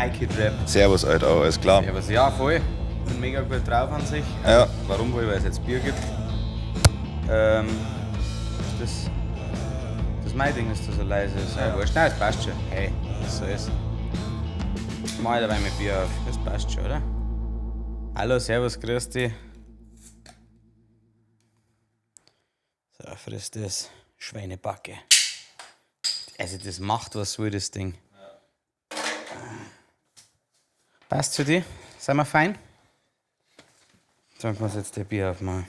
Hi Kid Rap. Servus, Alter, auch, alles klar. Servus, ja, voll. Bin mega gut drauf an sich. Ja. Warum wohl? Weil es jetzt Bier gibt. Das mein Ding ist, dass so leise ist. Ja. Wurscht. Nein, es passt schon. Hey, was soll es? Mach ich dabei mit Bier auf. Das passt schon, oder? Hallo, servus, grüß dich. So, friss das. Schweinebacke. Also, das macht was, so das Ding. Passt zu dir? Sind wir fein? Dann muss jetzt der Bier aufmachen.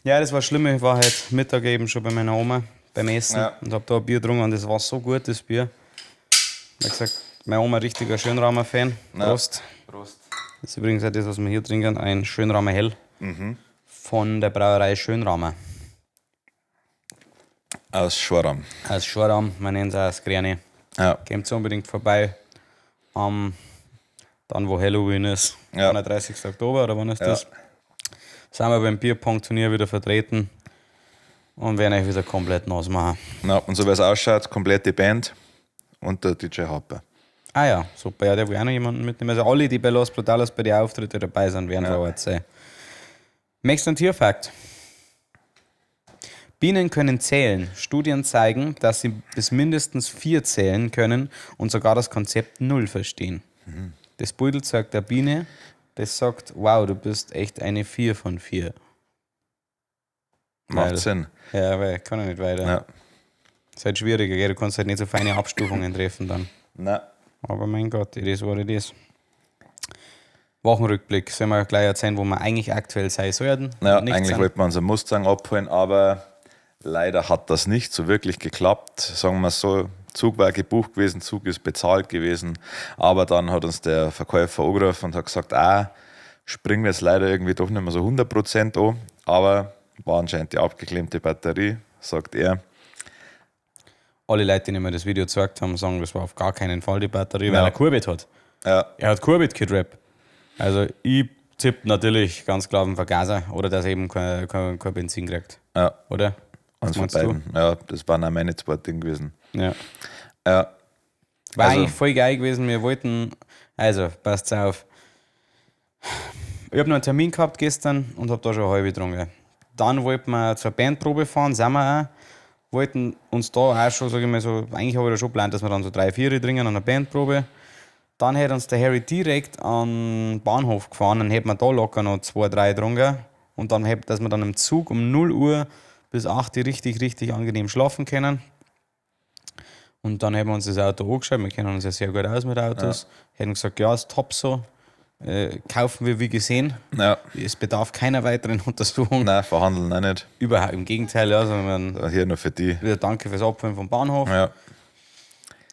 Ja, das war schlimm. Ich war heute Mittag eben schon bei meiner Oma beim Essen und hab da ein Bier getrunken und das war so gut, das Bier. Wie gesagt, meine Oma ist richtiger Schönraumer-Fan. Ja. Prost. Prost. Das ist übrigens auch das, was wir hier trinken, ein Schönraumer Hell. Von der Brauerei Schönraumer. Aus Schorram. Aus Schorram, man nennt es auch das Grüne. Ja. Kommt unbedingt vorbei. Dann, wo Halloween ist. Ja. 31. Oktober, oder wann ist Ja. das? Sind wir beim Bierpong-Turnier wieder vertreten und werden euch wieder komplett nass machen. Na, und so wie es ausschaut, komplette Band und der DJ Harper. Ah ja, super. Ja, der will auch noch jemanden mitnehmen. Also alle, die bei Los Brutales bei den Auftritten dabei sind, werden vor Ort sein. Möchtest du einen Tierfakt? Bienen können zählen. Studien zeigen, dass sie bis mindestens 4 zählen können und sogar das Konzept 0 verstehen. Das Beutel sagt der Biene, das sagt, wow, du bist echt eine 4 von 4. Macht Weil- Sinn. Ja, weil kann ja nicht weiter. Ja. Ist halt schwieriger, gell? Du kannst halt nicht so feine Abstufungen treffen dann. Na, Aber mein Gott, it is what it is. Wochenrückblick, sollen wir gleich erzählen, wo wir eigentlich aktuell sein sollten? ja, Nicht eigentlich sind. wollten wir unseren Mustang abholen, aber leider hat das nicht so wirklich geklappt. Sagen wir so, Zug war gebucht gewesen, Zug ist bezahlt gewesen, aber dann hat uns der Verkäufer angerufen und hat gesagt, ah, springen wir jetzt leider irgendwie doch nicht mehr so 100% an, aber war anscheinend die abgeklemmte Batterie, sagt er. Alle Leute, die mir das Video gezeigt haben, sagen, das war auf gar keinen Fall die Batterie, weil Ja. er Kurbit hat. Ja, Er hat Kurbit, Kid Rap. Also ich tippe natürlich ganz klar auf den Vergaser oder dass er eben kein Benzin kriegt. ja, Oder? Was eins von meinst du? beiden. Ja, das waren auch meine zwei Dinge gewesen. Ja. Ja, War Also- eigentlich voll geil gewesen. Wir wollten, also passt auf. Ich habe noch einen Termin gehabt gestern und habe da schon eine halbe getrunken. Dann wollten wir zur Bandprobe fahren, sind wir auch. Wollten uns da auch schon, sag ich mal so, eigentlich habe ich da schon geplant, dass wir dann so 3, 4 trinken an der Bandprobe. Dann hätte uns der Harry direkt an den Bahnhof gefahren, dann hätten wir da locker noch 2, 3 getrunken. Und dann hätte, dass wir dann im Zug um 0 Uhr bis 8 Uhr richtig, richtig angenehm schlafen können. Und dann haben wir uns das Auto angeschaut, wir kennen uns ja sehr gut aus mit Autos. Hätten gesagt, ja, ist top so. Kaufen wir wie gesehen. ja. Es bedarf keiner weiteren Untersuchung. Nein, verhandeln auch nicht. Überhaupt, im Gegenteil, ja, sondern Hier nur für die. wieder danke fürs Abholen vom Bahnhof. Ja,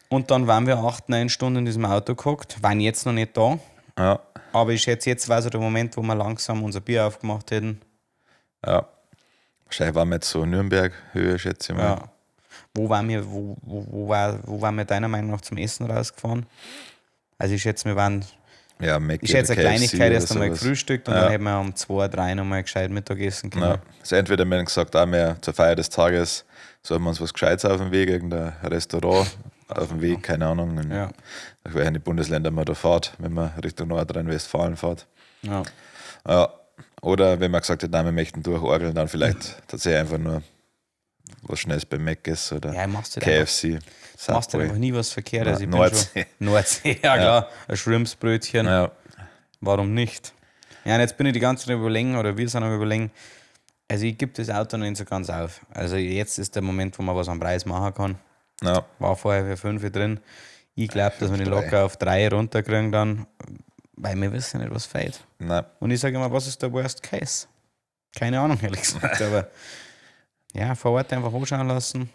Und dann waren wir 8, 9 Stunden in diesem Auto gehockt, waren jetzt noch nicht da. ja, Aber ich schätze, jetzt war so der Moment, wo wir langsam unser Bier aufgemacht hätten. ja. Wahrscheinlich waren wir jetzt so Nürnberg, Höhe, schätze ich mal. Ja. Wo waren wir, wo waren wir deiner Meinung nach zum Essen rausgefahren? Also ich schätze, wir waren, Ja, Mac ich schätze, eine oder KFC Kleinigkeit oder erst einmal sowas. gefrühstückt und dann hätten wir um 2, 3 nochmal gescheit Mittagessen können. Ja. Also entweder wir haben gesagt, auch wir zur Feier des Tages sollen wir uns was Gescheites auf dem Weg, irgendein Restaurant auf dem Weg, keine Ahnung, in Ja. nach welchen Bundesländern man da fährt, wenn man Richtung Nordrhein-Westfalen fährt. Ja. Ja. Oder wenn man gesagt hat, nein, wir möchten durchorgeln, dann vielleicht tatsächlich einfach nur was Schnelles beim Mac ist oder Ja, machst du halt einfach, KFC. machst halt Subway. einfach nie was Verkehrtes. Ja, Ich bin Nordsee. Schon, Nordsee, ja klar. Ein Shrimpsbrötchen. Ja. Warum nicht? Ja, und jetzt bin ich die ganze Zeit am überlegen, oder wir sind am überlegen, also ich gebe das Auto noch nicht so ganz auf. Also jetzt ist der Moment, wo man was am Preis machen kann. Ja. War vorher für 5 drin. Ich glaube, dass wir den 5,3. locker auf 3 runterkriegen dann, weil wir wissen nicht, was fehlt. Nein. Und ich sage immer, was ist der Worst Case? Keine Ahnung, ehrlich gesagt. Aber ja, vor Ort einfach anschauen lassen.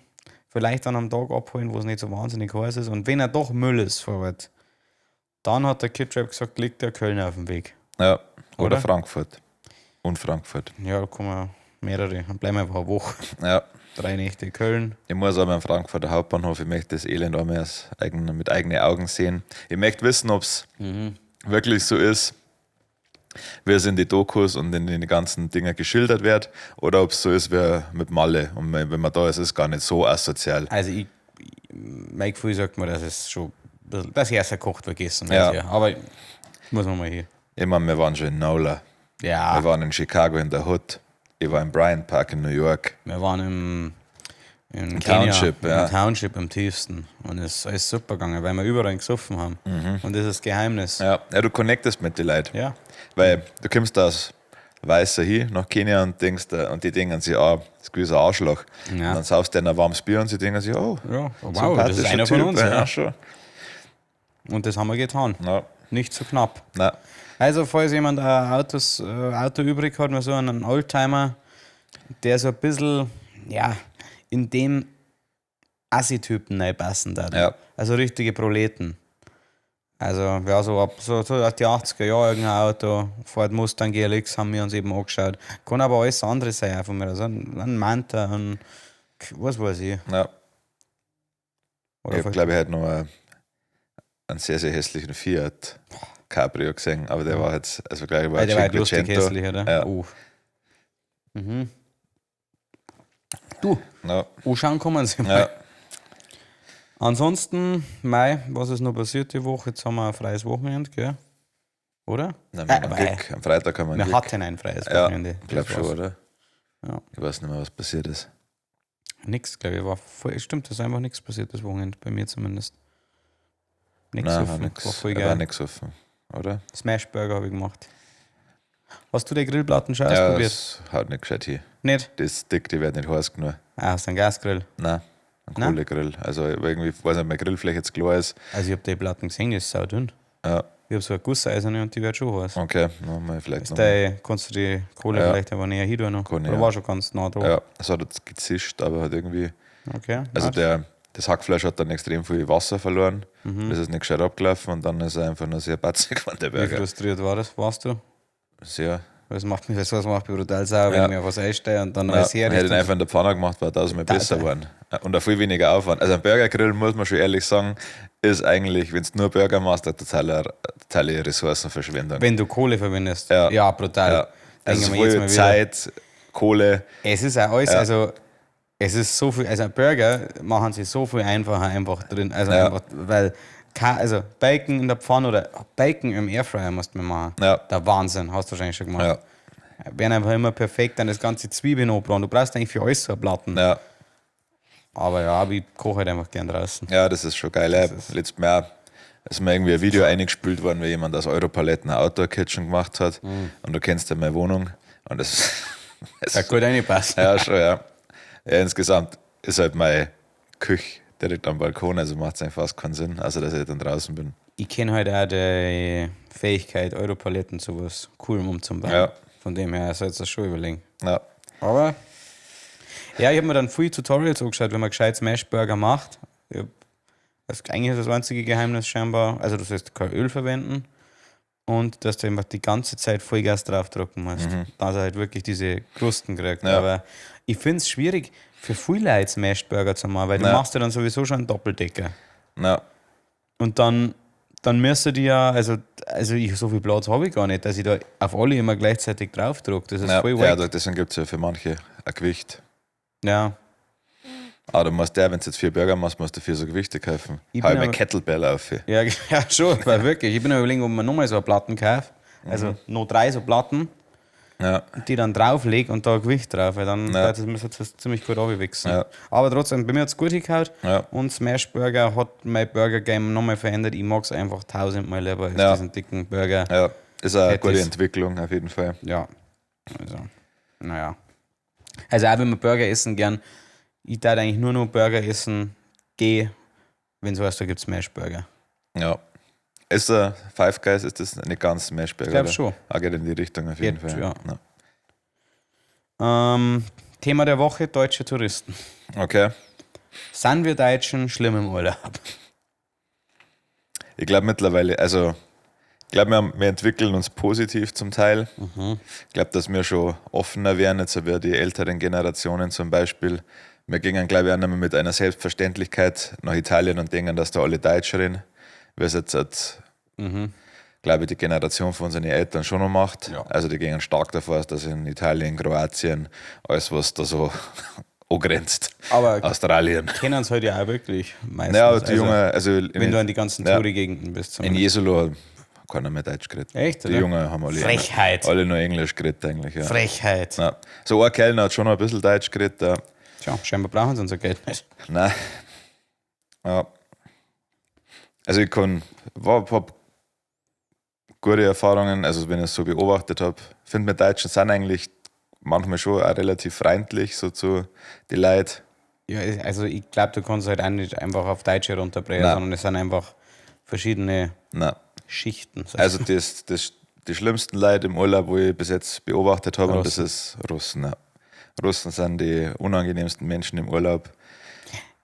Vielleicht dann am Tag abholen, wo es nicht so wahnsinnig heiß ist. Und wenn er doch Müll ist vor Ort, dann hat der Kid Rap gesagt, liegt der Kölner auf dem Weg. Ja. Oder, Oder? Frankfurt. Und Frankfurt. Ja, da kommen mehrere. Dann bleiben wir einfach eine Woche. Ja. 3 Nächte in Köln. Ich muss aber am Frankfurter Hauptbahnhof, ich möchte das Elend auch mehr mit eigenen Augen sehen. Ich möchte wissen, ob es wirklich so ist, wie es in die Dokus und in den ganzen Dingen geschildert wird, oder ob es so ist wie mit Malle. Und wenn man da ist, ist es gar nicht so asozial. Also ich, mein Gefühl sagt mir, dass es schon, dass ich erst gekocht vergessen wird. Ja. Ja. Aber muss man mal hier. Ich meine, wir waren schon in Nola. Ja, Wir waren in Chicago in der Hood. Ich war in Bryant Park in New York. wir waren im Kenia, Township, ja. im Township im tiefsten. Und es ist alles super gegangen, weil wir überall gesoffen haben. Und das ist das Geheimnis. Mhm. Ja, ja, du connectest mit den Leuten. Ja. Weil du kommst da als Weißer hin nach Kenia und denkst, und die denken sich, ah, das ist ein gewisser Arschloch. Ja. Und dann saufst du denen ein warmes Bier und sie denken sich, oh, Ja, wow, das ist sympathischer einer von Typ, uns. Ja, Ja. schon. Und das haben wir getan. Ja. Nicht zu knapp. Nein. Also, falls jemand ein Auto übrig hat, mal so einen Oldtimer, der so ein bisschen, ja, in dem Assi-Typen reinpassen darf. Ja. Also richtige Proleten. Also, ja, so ab so aus die 80er Jahre irgendein Auto, Ford Mustang GLX haben wir uns eben angeschaut. Kann aber alles andere sein auch von mir. Also ein Manta, ein, was weiß ich. Ja. Oder Ich habe, glaube ich, heute noch einen sehr, sehr hässlichen Fiat Cabrio gesehen, aber der war jetzt, also glaube ich, war Ah, der war halt lustig Cinquecento. hässlich, oder? Ja. Oh. Mhm. Du, Ja. anschauen kommen sie mal. Ja. Ansonsten, Mai, was ist noch passiert die Woche? Jetzt haben wir ein freies Wochenende, gell? Oder? Nein, wir haben wobei, einen Glück. Am Freitag haben wir einen wir Glück. hatten ein freies Ja, Wochenende. ich glaube Das schon, war's. oder? Ja. Ich weiß nicht mehr, was passiert ist. Nix, glaube ich. War voll, stimmt, da ist einfach nichts passiert das Wochenende, bei mir zumindest. Nix Nein, war offen. nix. War voll War geil. nix offen, oder? Smash Burger habe ich gemacht. Hast du die Grillplatten schon Ja, ausprobiert? das haut nicht gescheit hin. Nicht? Das ist dick, die wird nicht heiß genug. Ah, hast du einen Gasgrill? Nein, ein Nein? Kohlegrill. Also irgendwie, ich weiß nicht, meine Grillfläche jetzt klar ist. Also ich habe die Platten gesehen, die ist saudünn. Ja, Ich habe so eine gusseiserne und die wird schon heiß. okay, nochmal vielleicht Ist nochmal. die, kannst du die Kohle Ja. vielleicht aber näher hin tun noch? Kann ich, Oder ja. war schon ganz nah dran? Ja, es hat jetzt gezischt, aber hat irgendwie. Okay. Also nice. das Hackfleisch hat dann extrem viel Wasser verloren. Mhm. Das ist nicht gescheit abgelaufen und dann ist er einfach nur sehr batzig geworden, der Wie Burger. frustriert war das? Warst du? Sehr. Das macht mich, das macht mich brutal sauer, wenn Ja. ich mir auf was einstehe und dann Ja, alles ich hätte ihn herrichte. einfach in der Pfanne gemacht, war tausendmal Da- besser da- geworden. Und auch viel weniger Aufwand. Also ein Burgergrill, muss man schon ehrlich sagen, ist eigentlich, wenn du nur Burger machst, eine totale Ressourcenverschwendung. Wenn du Kohle verwendest. Ja. Ja, brutal. Ja. Denke Also mir jedes sowohl Mal wieder. Zeit, Kohle, Es ist auch alles, also es ist so viel, also ein Burger machen sie so viel einfacher einfach drin. Also Ja. einfach, weil, also Bacon in der Pfanne oder Bacon im Airfryer musst du mir machen. Ja. Der Wahnsinn, hast du wahrscheinlich schon gemacht. Ja. Werden einfach immer perfekt, dann das ganze Zwiebeln anbraten. Du brauchst eigentlich für alles so eine Platten. ja, Aber ja, aber ich koche halt einfach gern draußen. ja, das ist schon geil. Ja. Letztes Mal auch ist mir irgendwie ein Video eingespült worden, wie jemand aus Europaletten eine Outdoor-Kitchen gemacht hat. Mhm. Und du kennst ja meine Wohnung. Und das, das Da gut reinpassen. Ja, schon, ja. Ja, insgesamt ist halt meine Küche direkt am Balkon, also macht es eigentlich fast keinen Sinn, also dass ich dann draußen bin. Ich kenne halt auch die Fähigkeit, Europaletten zu was Coolem umzubauen. Ja. Von dem her sollst du das schon überlegen. Ja, Aber ja, ich habe mir dann viele Tutorials angeschaut, wenn man gescheit Smashburger macht. Ich hab, das eigentlich ist das einzige Geheimnis scheinbar, also du sollst kein Öl verwenden und dass du einfach die ganze Zeit Vollgas draufdrücken musst, dass er halt wirklich diese Krusten kriegt. Mhm. Ja. Aber ich finde es schwierig, für viele Leute Smashburger zu machen, weil du Ja. machst ja dann sowieso schon einen Doppeldecker. ja, Und dann müsste die ja, also ich, so viel Platz habe ich gar nicht, dass ich da auf alle immer gleichzeitig draufdrücke. Das ist ja, voll ja, wack. deswegen gibt es ja für manche ein Gewicht. Ja. Aber du musst ja, wenn du jetzt 4 Burger machst, musst du 4 so Gewichte kaufen. Ich Hau bin ich mein aber- Kettlebell auf. Ja, ja, schon, weil wirklich. Ich bin am Überlegen, ob man nochmal so eine Platten kauft. Also noch 3 so Platten, Ja, die dann drauflege und da ein Gewicht drauf, weil dann Ja. das müsste das ziemlich gut abwichsen. Ja. Aber trotzdem, bei mir hat es gut hingehauen Ja. und Smash Burger hat mein Burger Game nochmal verändert. Ich mag es einfach tausendmal lieber als Ja. diesen dicken Burger. ja. Ist eine Hätte gute ich's. Entwicklung auf jeden Fall. Ja. Also, naja. Also auch wenn wir Burger essen gern, ich darf eigentlich nur noch Burger essen, geh, wenn es heißt, da gibt es Smash Burger. Ja. Ist der Five Guys, ist das nicht ganz Smash Burger? Ich glaub oder? schon. Ah, geht in die Richtung auf jeden Geht, Fall. ja. Thema der Woche, deutsche Touristen. Okay. Sind wir Deutschen schlimm im Urlaub? Ich glaube mittlerweile, also ich glaube, wir entwickeln uns positiv zum Teil. Ich glaube, dass wir schon offener werden, jetzt über die älteren Generationen zum Beispiel. Wir gingen, glaube ich, auch nicht mehr mit einer Selbstverständlichkeit nach Italien und denken, dass da alle Deutsch reden. Wie es jetzt, halt, glaube ich, die Generation von unseren Eltern schon noch macht. Ja. Also die gingen stark davor aus, dass in Italien, Kroatien, alles, was da so angrenzt. Aber Australien. kennen es halt ja auch wirklich meistens. Ja, aber die Also, Junge, also in, wenn du an die ganzen ja. Touri-Gegenden bist. in zumindest. Jesolo hat keiner mehr Deutsch geredet. Echt, Die oder? Jungen haben alle, Frechheit. alle nur Englisch geredet eigentlich. Ja. Frechheit. Ja. So ein Kellner hat schon noch ein bisschen Deutsch geredet. Ja. Tja, scheinbar brauchen sie unser Geld nicht. Nein. Ja. Also ich kann, war, hab gute Erfahrungen, also wenn ich es so beobachtet habe, finde mir Deutschen sind eigentlich manchmal schon auch relativ freundlich, so zu die Leuten. Ja, also ich glaube, du kannst halt auch nicht einfach auf Deutsche runterbrechen, Nein. sondern es sind einfach verschiedene Nein. Schichten. sag ich Also das, die schlimmsten Leute im Urlaub, wo ich bis jetzt beobachtet habe, und das Russen. ist Russen. Ja. Russen sind die unangenehmsten Menschen im Urlaub.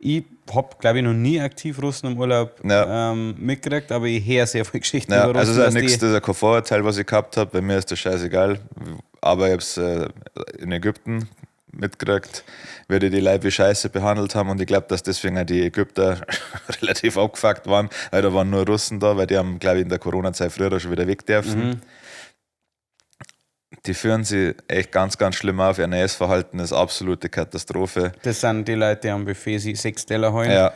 Ich habe, glaube ich, noch nie aktiv Russen im Urlaub Ja. mitgekriegt, aber ich höre sehr viele Geschichten Ja, über Russen. also es ist dass ja nichts, die- das ist ja kein Vorurteil, was ich gehabt habe. Bei mir ist das scheißegal. Aber ich habe es in Ägypten mitgekriegt, wie die die Leute wie Scheiße behandelt haben. Und ich glaube, dass deswegen auch die Ägypter relativ abgefuckt waren, weil da waren nur Russen da, weil die haben, glaube ich, in der Corona-Zeit früher da schon wieder weg dürfen. Mhm. Die führen sie echt ganz, ganz schlimm auf. Ihr Essverhalten ist absolute Katastrophe. Das sind die Leute, die am Buffet sich 6 Teller holen, Ja.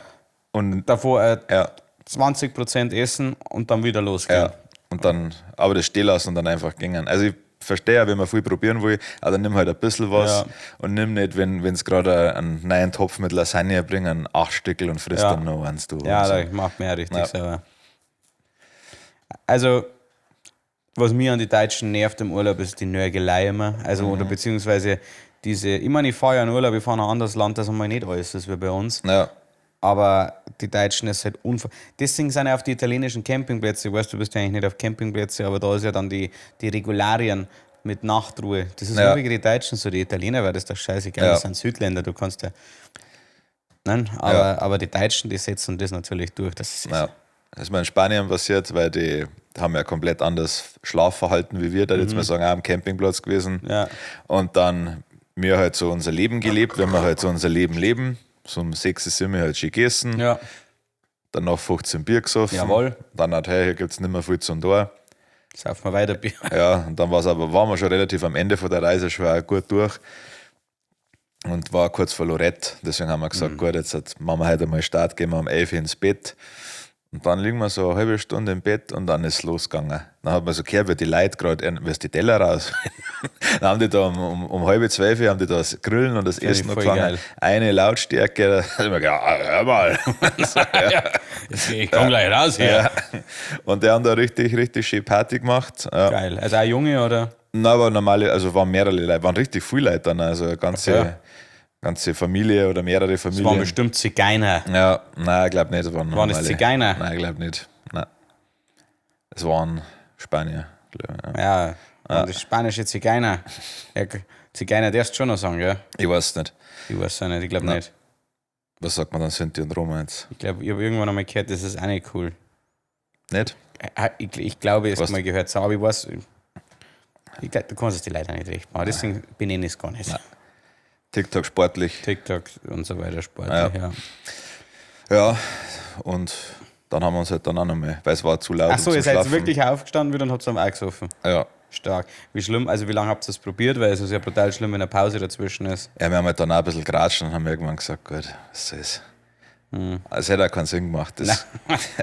Und davor ja, 20% essen und dann wieder losgehen. Ja. Und dann, aber das stehen lassen und dann einfach gingen. Also ich verstehe ja, wenn man viel probieren will, aber dann nimm halt ein bisschen was Ja. und nimm nicht, wenn es gerade einen neuen Topf mit Lasagne bringen, 8 Stückel und frisst Ja. dann noch eins, du. Ja, Und so. das macht mir auch richtig Ja. selber. Also, was mir an die Deutschen nervt im Urlaub, ist die Nörgelei immer. Also, oder Mhm. beziehungsweise diese, ich meine, ich fahre ja in Urlaub, ich fahre in ein anderes Land, das einmal nicht alles ist wie bei uns. Ja, Aber die Deutschen ist halt unver. Deswegen sind ja auf die italienischen Campingplätze, ich weiß, du bist ja eigentlich nicht auf Campingplätze, aber da ist ja dann die Regularien mit Nachtruhe. Das ist Ja. nur wegen die Deutschen so, die Italiener, weil das ist doch scheißegal, Ja. das sind Südländer, du kannst ja. Nein, aber die Deutschen, die setzen das natürlich durch. Das ist ja. Das ist mir in Spanien passiert, weil die haben ja komplett anderes Schlafverhalten wie wir, da jetzt mal sagen, auch am Campingplatz gewesen. Mhm. Ja. Und dann wir halt so unser Leben gelebt, wenn wir halt so unser Leben leben. So um 6 Uhr sind wir halt schon gegessen. Ja. Dann noch 15 Bier gesoffen. Jawohl. Dann hat, hey, hier gibt es nicht mehr viel zum Tor. Saufen wir weiter Bier. Ja, und dann war's aber, waren wir schon relativ am Ende von der Reise schon auch gut durch. Und war kurz vor Lorette. Deswegen haben wir gesagt, Mhm. gut, jetzt machen wir heute mal Start, gehen wir um 11 Uhr ins Bett. Und dann liegen wir so eine halbe Stunde im Bett und dann ist es losgegangen. Dann hat man so gehört, wie die Leute gerade, wie es die Teller raus. Dann haben die da um 11:30 haben die da das Grillen und das Finde ich Essen voll angefangen. geil. Eine Lautstärke, da hab ich mir gedacht, ah, hör mal. So, ja. Ich komm gleich raus hier. Ja. Und die haben da richtig, richtig schön Party gemacht. Ja. Geil. Also auch Junge oder? Na, aber normale, also waren mehrere Leute, waren richtig viele Leute dann, also eine ganze, Okay. ganze Familie oder mehrere Das waren Familien. bestimmt Zigeuner. Ja, nein, ich glaube nicht. Das waren, Waren es normale. Zigeuner? Nein, ich glaube nicht. Nein. Es waren Spanier. Glaub ich, ja. Ja, und das spanische Zigeuner. Ja, Zigeuner darfst du schon noch sagen, gell? Ich weiß nicht. Ich weiß auch nicht, ich glaube nicht. Was sagt man dann Sinti und Roma jetzt? Ich glaube, ich habe irgendwann einmal gehört, das ist auch nicht cool. Nicht? Ich glaube, ich es Was? mal gehört zu haben, aber ich weiß, ich glaube, du kannst es die Leute auch nicht recht machen. Deswegen benenne ich es gar nicht. TikTok sportlich. TikTok und so weiter, Sport. Ja. Ja. Ja, und dann haben wir uns halt dann auch noch mal, weil es war zu laut. Ach so, um ihr zum seid Schlafen. wirklich aufgestanden wieder und habt am auch gesoffen. Ja. Stark. Wie schlimm, also wie lange habt ihr das probiert? Weil es ist ja brutal schlimm, wenn eine Pause dazwischen ist. Ja, wir haben halt dann auch ein bisschen geratscht und haben irgendwann gesagt, gut, was soll's. Es hätte auch keinen Sinn gemacht. Das,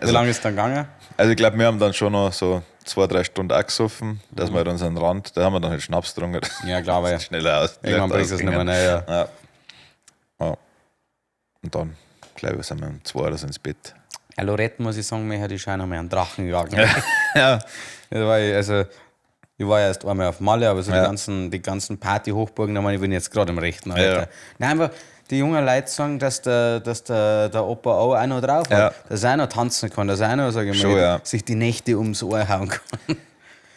Wie lange ist es dann gegangen? Also ich glaube, wir haben dann schon noch so 2-3 Stunden auch gesoffen, dass wir halt unseren Rand, da haben wir dann halt Schnaps getrunken. Ja, klar, weil Schneller aus. irgendwann bringst du es nicht mehr. Nein, ja. Ja. Ja. Und dann, glaube ich, sind wir um 2 oder so ins Bett. Ja, Lorette, muss ich sagen, mir hätte ich schon noch mal einen Drachen jagen. Ja. Das war ich, also, ich war ja erst einmal auf Malle, aber so Ja. die ganzen Party-Hochburgen, da meine ich, bin jetzt gerade im rechten Alter. Ja. Nein, aber die jungen Leute sagen, dass der Opa auch noch drauf hat, Ja. dass er auch noch tanzen kann, dass er auch noch, sag ich mal, Schon, ja. sich die Nächte ums Ohr hauen kann.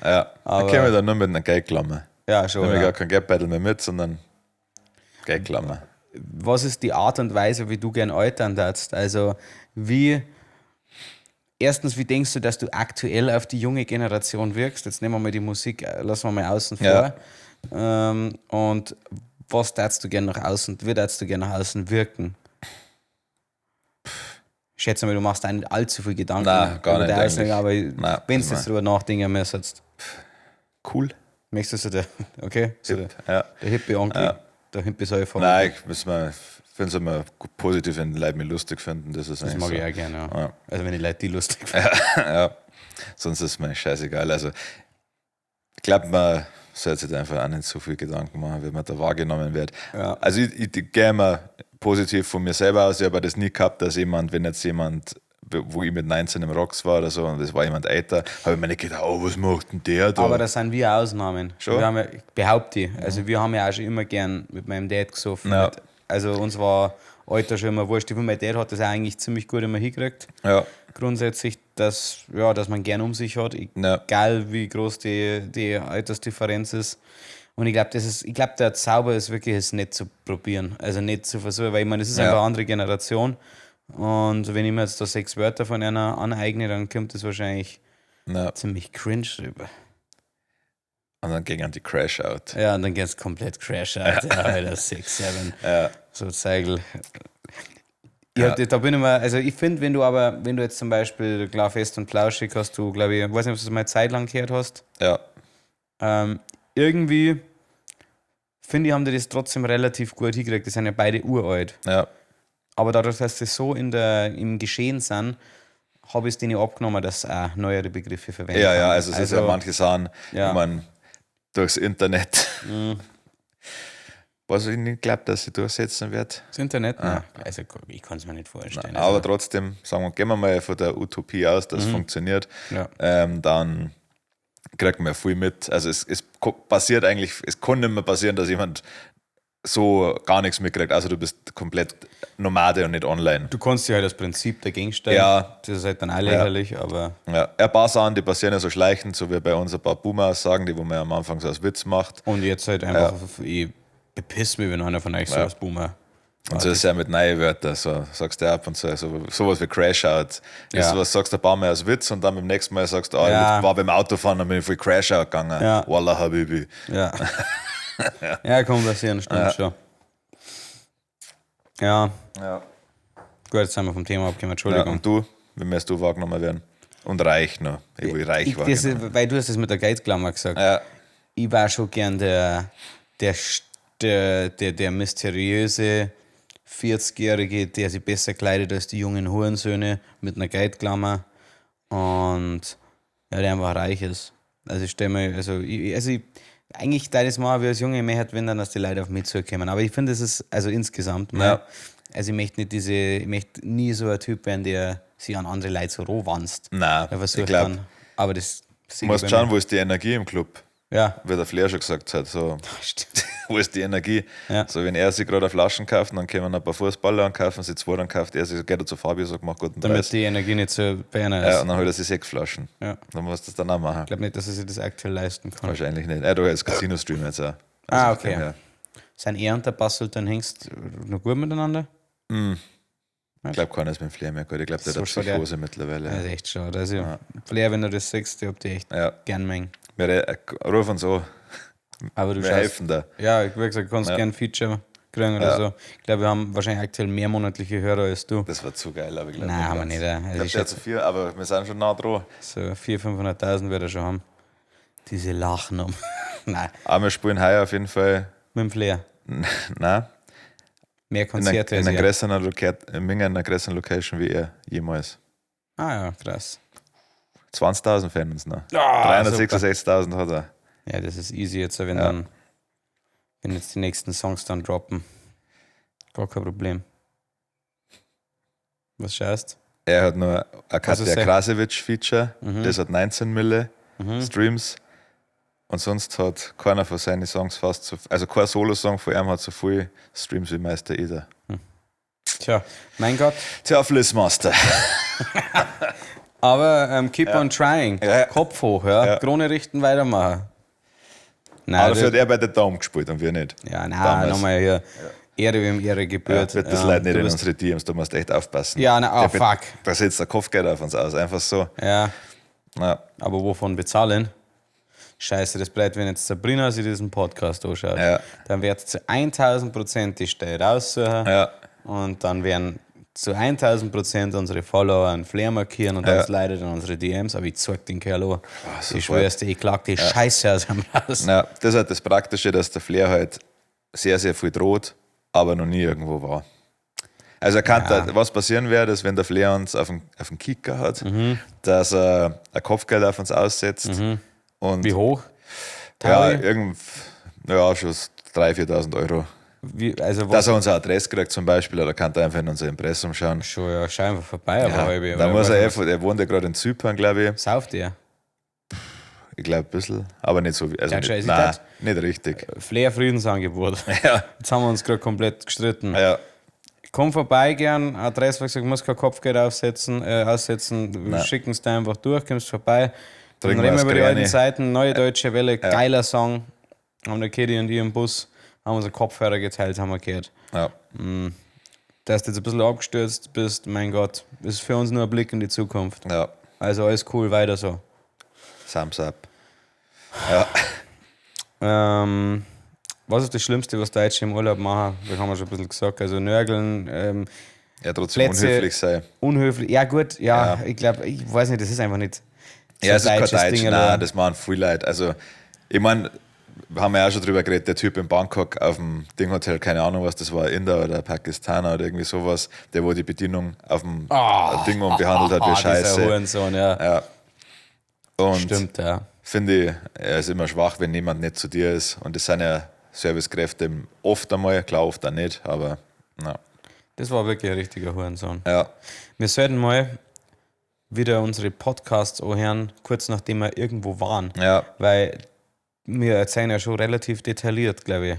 Ja. Aber- dann kämen wir dann nur mit einer Geldklammer. Ja, schon. Nehmen wir Ja. gar kein Geldbeutel mehr mit, sondern Geldklammer. Was ist die Art und Weise, wie du gern altern darfst? Also, wie. Erstens, wie denkst du, dass du aktuell auf die junge Generation wirkst? Jetzt nehmen wir mal die Musik, lassen wir mal außen vor. Ja. Und was darfst du gern nach außen, wie darfst du gern nach außen wirken? Ich schätze mal, du machst da nicht allzu viel Gedanken. Nein, gar über nicht die Außen, eigentlich. aber Nein, wenn du also jetzt drüber nachdenken müsstest, Cool. möchtest du so der, okay, so der, Ja. der hippe Onkel. Ja. der Himbesäufer. Nein, ich muss mal, finde es immer positiv, wenn die Leute mich lustig finden. Das ist Das eigentlich mag so. ich auch gerne, ja. Ja. Also wenn die Leute die lustig finden. Ja, sonst ist mir scheißegal. Also, ich glaube, man sollte sich einfach auch nicht so viel Gedanken machen, wie man da wahrgenommen wird. Ja. Also, ich gehe immer positiv von mir selber aus. Ich habe das nie gehabt, dass jemand, wenn jetzt jemand, wo ich mit 19 im Rocks war oder so, und das war jemand älter, habe ich mir nicht gedacht, oh, was macht denn der da? Aber das sind wir Ausnahmen. Schon? Wir haben ja, ich behaupte ich. Also wir haben ja auch schon immer gern mit meinem Dad gesoffen. Ja. Mit, also uns war Alter schon immer wurscht. Ich finde, mein Dad hat das auch eigentlich ziemlich gut immer hingekriegt. ja, Grundsätzlich, dass, ja, dass man gern um sich hat, Ja. egal wie groß die Altersdifferenz ist. Und ich glaube, ich glaube, der Zauber ist wirklich, es nicht zu probieren. Also nicht zu versuchen, weil ich meine, es ist Ja. einfach eine andere Generation. Und wenn ich mir jetzt da 6 Wörter von einer aneigne, dann kommt das wahrscheinlich ja. ziemlich cringe rüber. Und dann gingen die Crash out. Ja, und dann geht's komplett crash out. Ja, Alter, 6, 7. Ja. So Zeigel. Ja, da bin ich mal, also ich finde, wenn du aber, wenn du jetzt zum Beispiel klar fest und flauschig hast du, glaube ich, weiß nicht, ob du das mal eine Zeit lang gehört hast, Ja, irgendwie finde ich, haben die das trotzdem relativ gut hingekriegt. Die sind ja beide uralt. ja, Aber dadurch, dass sie so im Geschehen sind, habe ich es denen abgenommen, dass sie auch neuere Begriffe verwenden. ja, ja, also es ist ja manche Sachen, Ja. ich meine, durchs Internet. Was ich nicht glaube, dass sie durchsetzen wird. Das Internet? Nein. Also ich kann es mir nicht vorstellen. Aber trotzdem, sagen wir, gehen wir mal von der Utopie aus, dass es funktioniert, Ja. dann kriegt man ja viel mit. Also es passiert eigentlich, es kann nicht mehr passieren, dass jemand so gar nichts mitkriegt. Also du bist komplett Nomade und nicht online. Du kannst dir halt das Prinzip dagegen stellen. Ja. Das ist halt dann auch lächerlich, aber Ja, ein paar Sachen, die passieren ja so schleichend, so wie bei uns ein paar Boomer-Aussagen, die wo man am Anfang so als Witz macht. und jetzt halt einfach, ich bepiss mich, wenn einer von euch so als Boomer. Und so ist es ja mit neuen Wörtern, so sagst du ab und zu, so, sowas wie Crash Out. Ja. Ist sowas sagst du ein paar Mal als Witz und dann beim nächsten Mal sagst du, ah, Ja. ich war beim Autofahren, dann bin ich voll Crash Out gegangen. Ja. Wallah Habibi. Ja. ja, kann passieren, stimmt schon. Ja, Ja. gut, jetzt sind wir vom Thema abgekommen, Ja, Entschuldigung. und du, wie möchtest du wahrgenommen werden? Und reich noch. Ich will reich ich, das, wahrgenommen. ist- weil du hast das mit der Geldklammer gesagt. Ja. Ich war schon gern der mysteriöse 40-Jährige, der sich besser kleidet als die jungen Hurensöhne mit einer Geldklammer und ja, der einfach reich ist. Also ich stelle mir, also ich, also ich, eigentlich deines Mal, wie als Junge, ich möchte, wenn dann, dass die Leute auf mich zukommen. Aber ich finde, es ist, also insgesamt, mal, Ja. also ich möchte nicht diese, ich möchte nie so ein Typ werden, der sich an andere Leute so rohwanzt. Nein, Der versucht ich glaub, dann, aber das Du musst schauen, wo ist die Energie im Club? Ja, Wie der Flair schon gesagt hat, so, stimmt. wo ist die Energie? Ja. So, wenn er sich gerade eine Flaschen kauft, dann kommen ein paar Fußballer und kaufen sie zwei, dann kauft er sich, geht er zu Fabio, sagt, mach guten Damit Preis. die Energie nicht so bei einer ist. Ja, und dann holt er sich 6 Flaschen. Ja. Dann musst du das dann auch machen. Ich glaube nicht, dass er sich das aktuell leisten kann. Wahrscheinlich nicht. Er hat doch jetzt Casino-Stream jetzt auch. Ah, von dem okay. her. Sind er und der Basel dann Hengst noch gut miteinander? Ich glaube, keiner ist mit dem Flair mehr gut. Ich glaube, der So hat schon, eine Psychose mittlerweile. Das ist echt schade. Also, Flair, wenn du das siehst, ich hab dich echt Ja. gern mengen. Wir rufen uns an. Aber du Wir schaust. helfen da. Ja, ich wie gesagt, du kannst Ja. gern Feature kriegen oder Ja. so. Ich glaube, wir haben wahrscheinlich aktuell mehr monatliche Hörer als du. Das war zu geil, aber ich glaube, Nein, haben wir nicht. Also Ich ich glaube, der hat schätze, zu viel, aber wir sind schon nah dran. so 400.000, 500.000 wird er schon haben. Diese Lachen um. Nein, Aber wir spielen heuer auf jeden Fall, mit dem Flair. nein, Mehr in einer, Konzerte in als einer er. größeren, in einer größeren Location wie er jemals. Ah ja, krass. 20.000 fehlen uns noch. Ah, 366.000 hat er. Ja, das ist easy jetzt, wenn dann, wenn jetzt die nächsten Songs dann droppen. Gar kein Problem. Was schaust? Er hat nur ein Was ist Katja der? Krasewitsch-Feature, Mhm. das hat 19 Mille Streams. Und sonst hat keiner von seinen Songs fast so, also kein Solo-Song von ihm hat so viel Streams wie Meister Eder. Tja, mein Gott. Tja, Flissmaster. Aber keep on trying. Ja. Kopf hoch, ja. Ja. Krone richten, weitermachen. Nein, Aber dafür das, hat er bei der Dome gespielt und wir nicht. ja, nein, damals. nochmal hier. Ehre wem Ehre Ja, gebührt. wird das Ähm, Leid nicht du in bist- unsere DMs, da musst du echt aufpassen. Ja, na, oh, Der wird- fuck. Da setzt der Kopfgeld auf uns aus, einfach so. Ja, Ja, aber wovon bezahlen? Scheiße, das bleibt, wenn jetzt Sabrina sich diesen Podcast anschaut. Ja. Dann wird sie zu 1000% die Stelle raussuchen. ja. Und dann werden zu 1000% unsere Follower einen Flair markieren und dann Ja. slidet in unsere DMs. Aber ich zeig den Kerl an. Ich sofort. schwör's dir, ich klag die Scheiße aus ihm raus. Ja, das ist halt das Praktische, dass der Flair halt sehr, sehr viel droht, aber noch nie irgendwo war. Also er kann Ja. da, was passieren wäre, dass wenn der Flair uns auf den Kicker hat, dass er ein Kopfgeld auf uns aussetzt. Und Wie hoch? ja, Taui? irgend, ja, schon 3.000, 4.000 Euro. Wie, also was? Dass er unsere Adresse kriegt zum Beispiel, oder kann er einfach in unser Impressum schauen. Schon, ja, schau einfach vorbei, aber Ja, halbe. da oder muss er, was- eh, der wohnt ja gerade in Zypern, glaube ich. Sauft ihr? Ich glaube ein bisschen, aber nicht so. Also Ja, nicht, scheiße, nein, das- nicht richtig. Flair Friedensangebot. Ja. Jetzt haben wir uns gerade komplett gestritten. Ja, Komm vorbei gern, Adresse, wie gesagt, muss kein Kopfgeld aussetzen. Wir Nein. schicken es da einfach durch, kommst vorbei. Dann Trinken reden wir wir über die das alten Kleine. Zeiten, Neue Deutsche Welle, geiler Song. Haben der Kitty und ich im Bus, haben unsere Kopfhörer geteilt, haben wir gehört. ja. Dass du jetzt ein bisschen abgestürzt bist, mein Gott, ist für uns nur ein Blick in die Zukunft. Ja, Also alles cool, weiter so. Thumbs up. Was ist das Schlimmste, was Deutsche im Urlaub machen? Das haben wir schon ein bisschen gesagt. Also nörgeln, Ja, trotzdem Plätze- unhöflich sein. unhöflich. Ja, gut, ja, Ja. ich glaube, ich weiß nicht, das ist einfach nicht so Ja, es ist kein deutsches Deutsch, Ding, nein, oder? das machen viele Leute. Also, ich meine, haben wir ja auch schon drüber geredet, der Typ in Bangkok auf dem Dinghotel, keine Ahnung, was das war, Inder oder Pakistaner oder irgendwie sowas, der wo die Bedienung auf dem Ding um behandelt hat wie Ah, dieser Scheiße. Hurensohn, ja. Ja. Und Stimmt, ja. finde ich, er ist immer schwach, wenn jemand nicht zu dir ist. Und das sind ja Servicekräfte oft einmal, klar, oft auch nicht, aber na, Das war wirklich ein richtiger Hurensohn. ja. Wir sollten mal wieder unsere Podcasts anhören, kurz nachdem wir irgendwo waren. Ja. Weil wir erzählen ja schon relativ detailliert, glaube ich.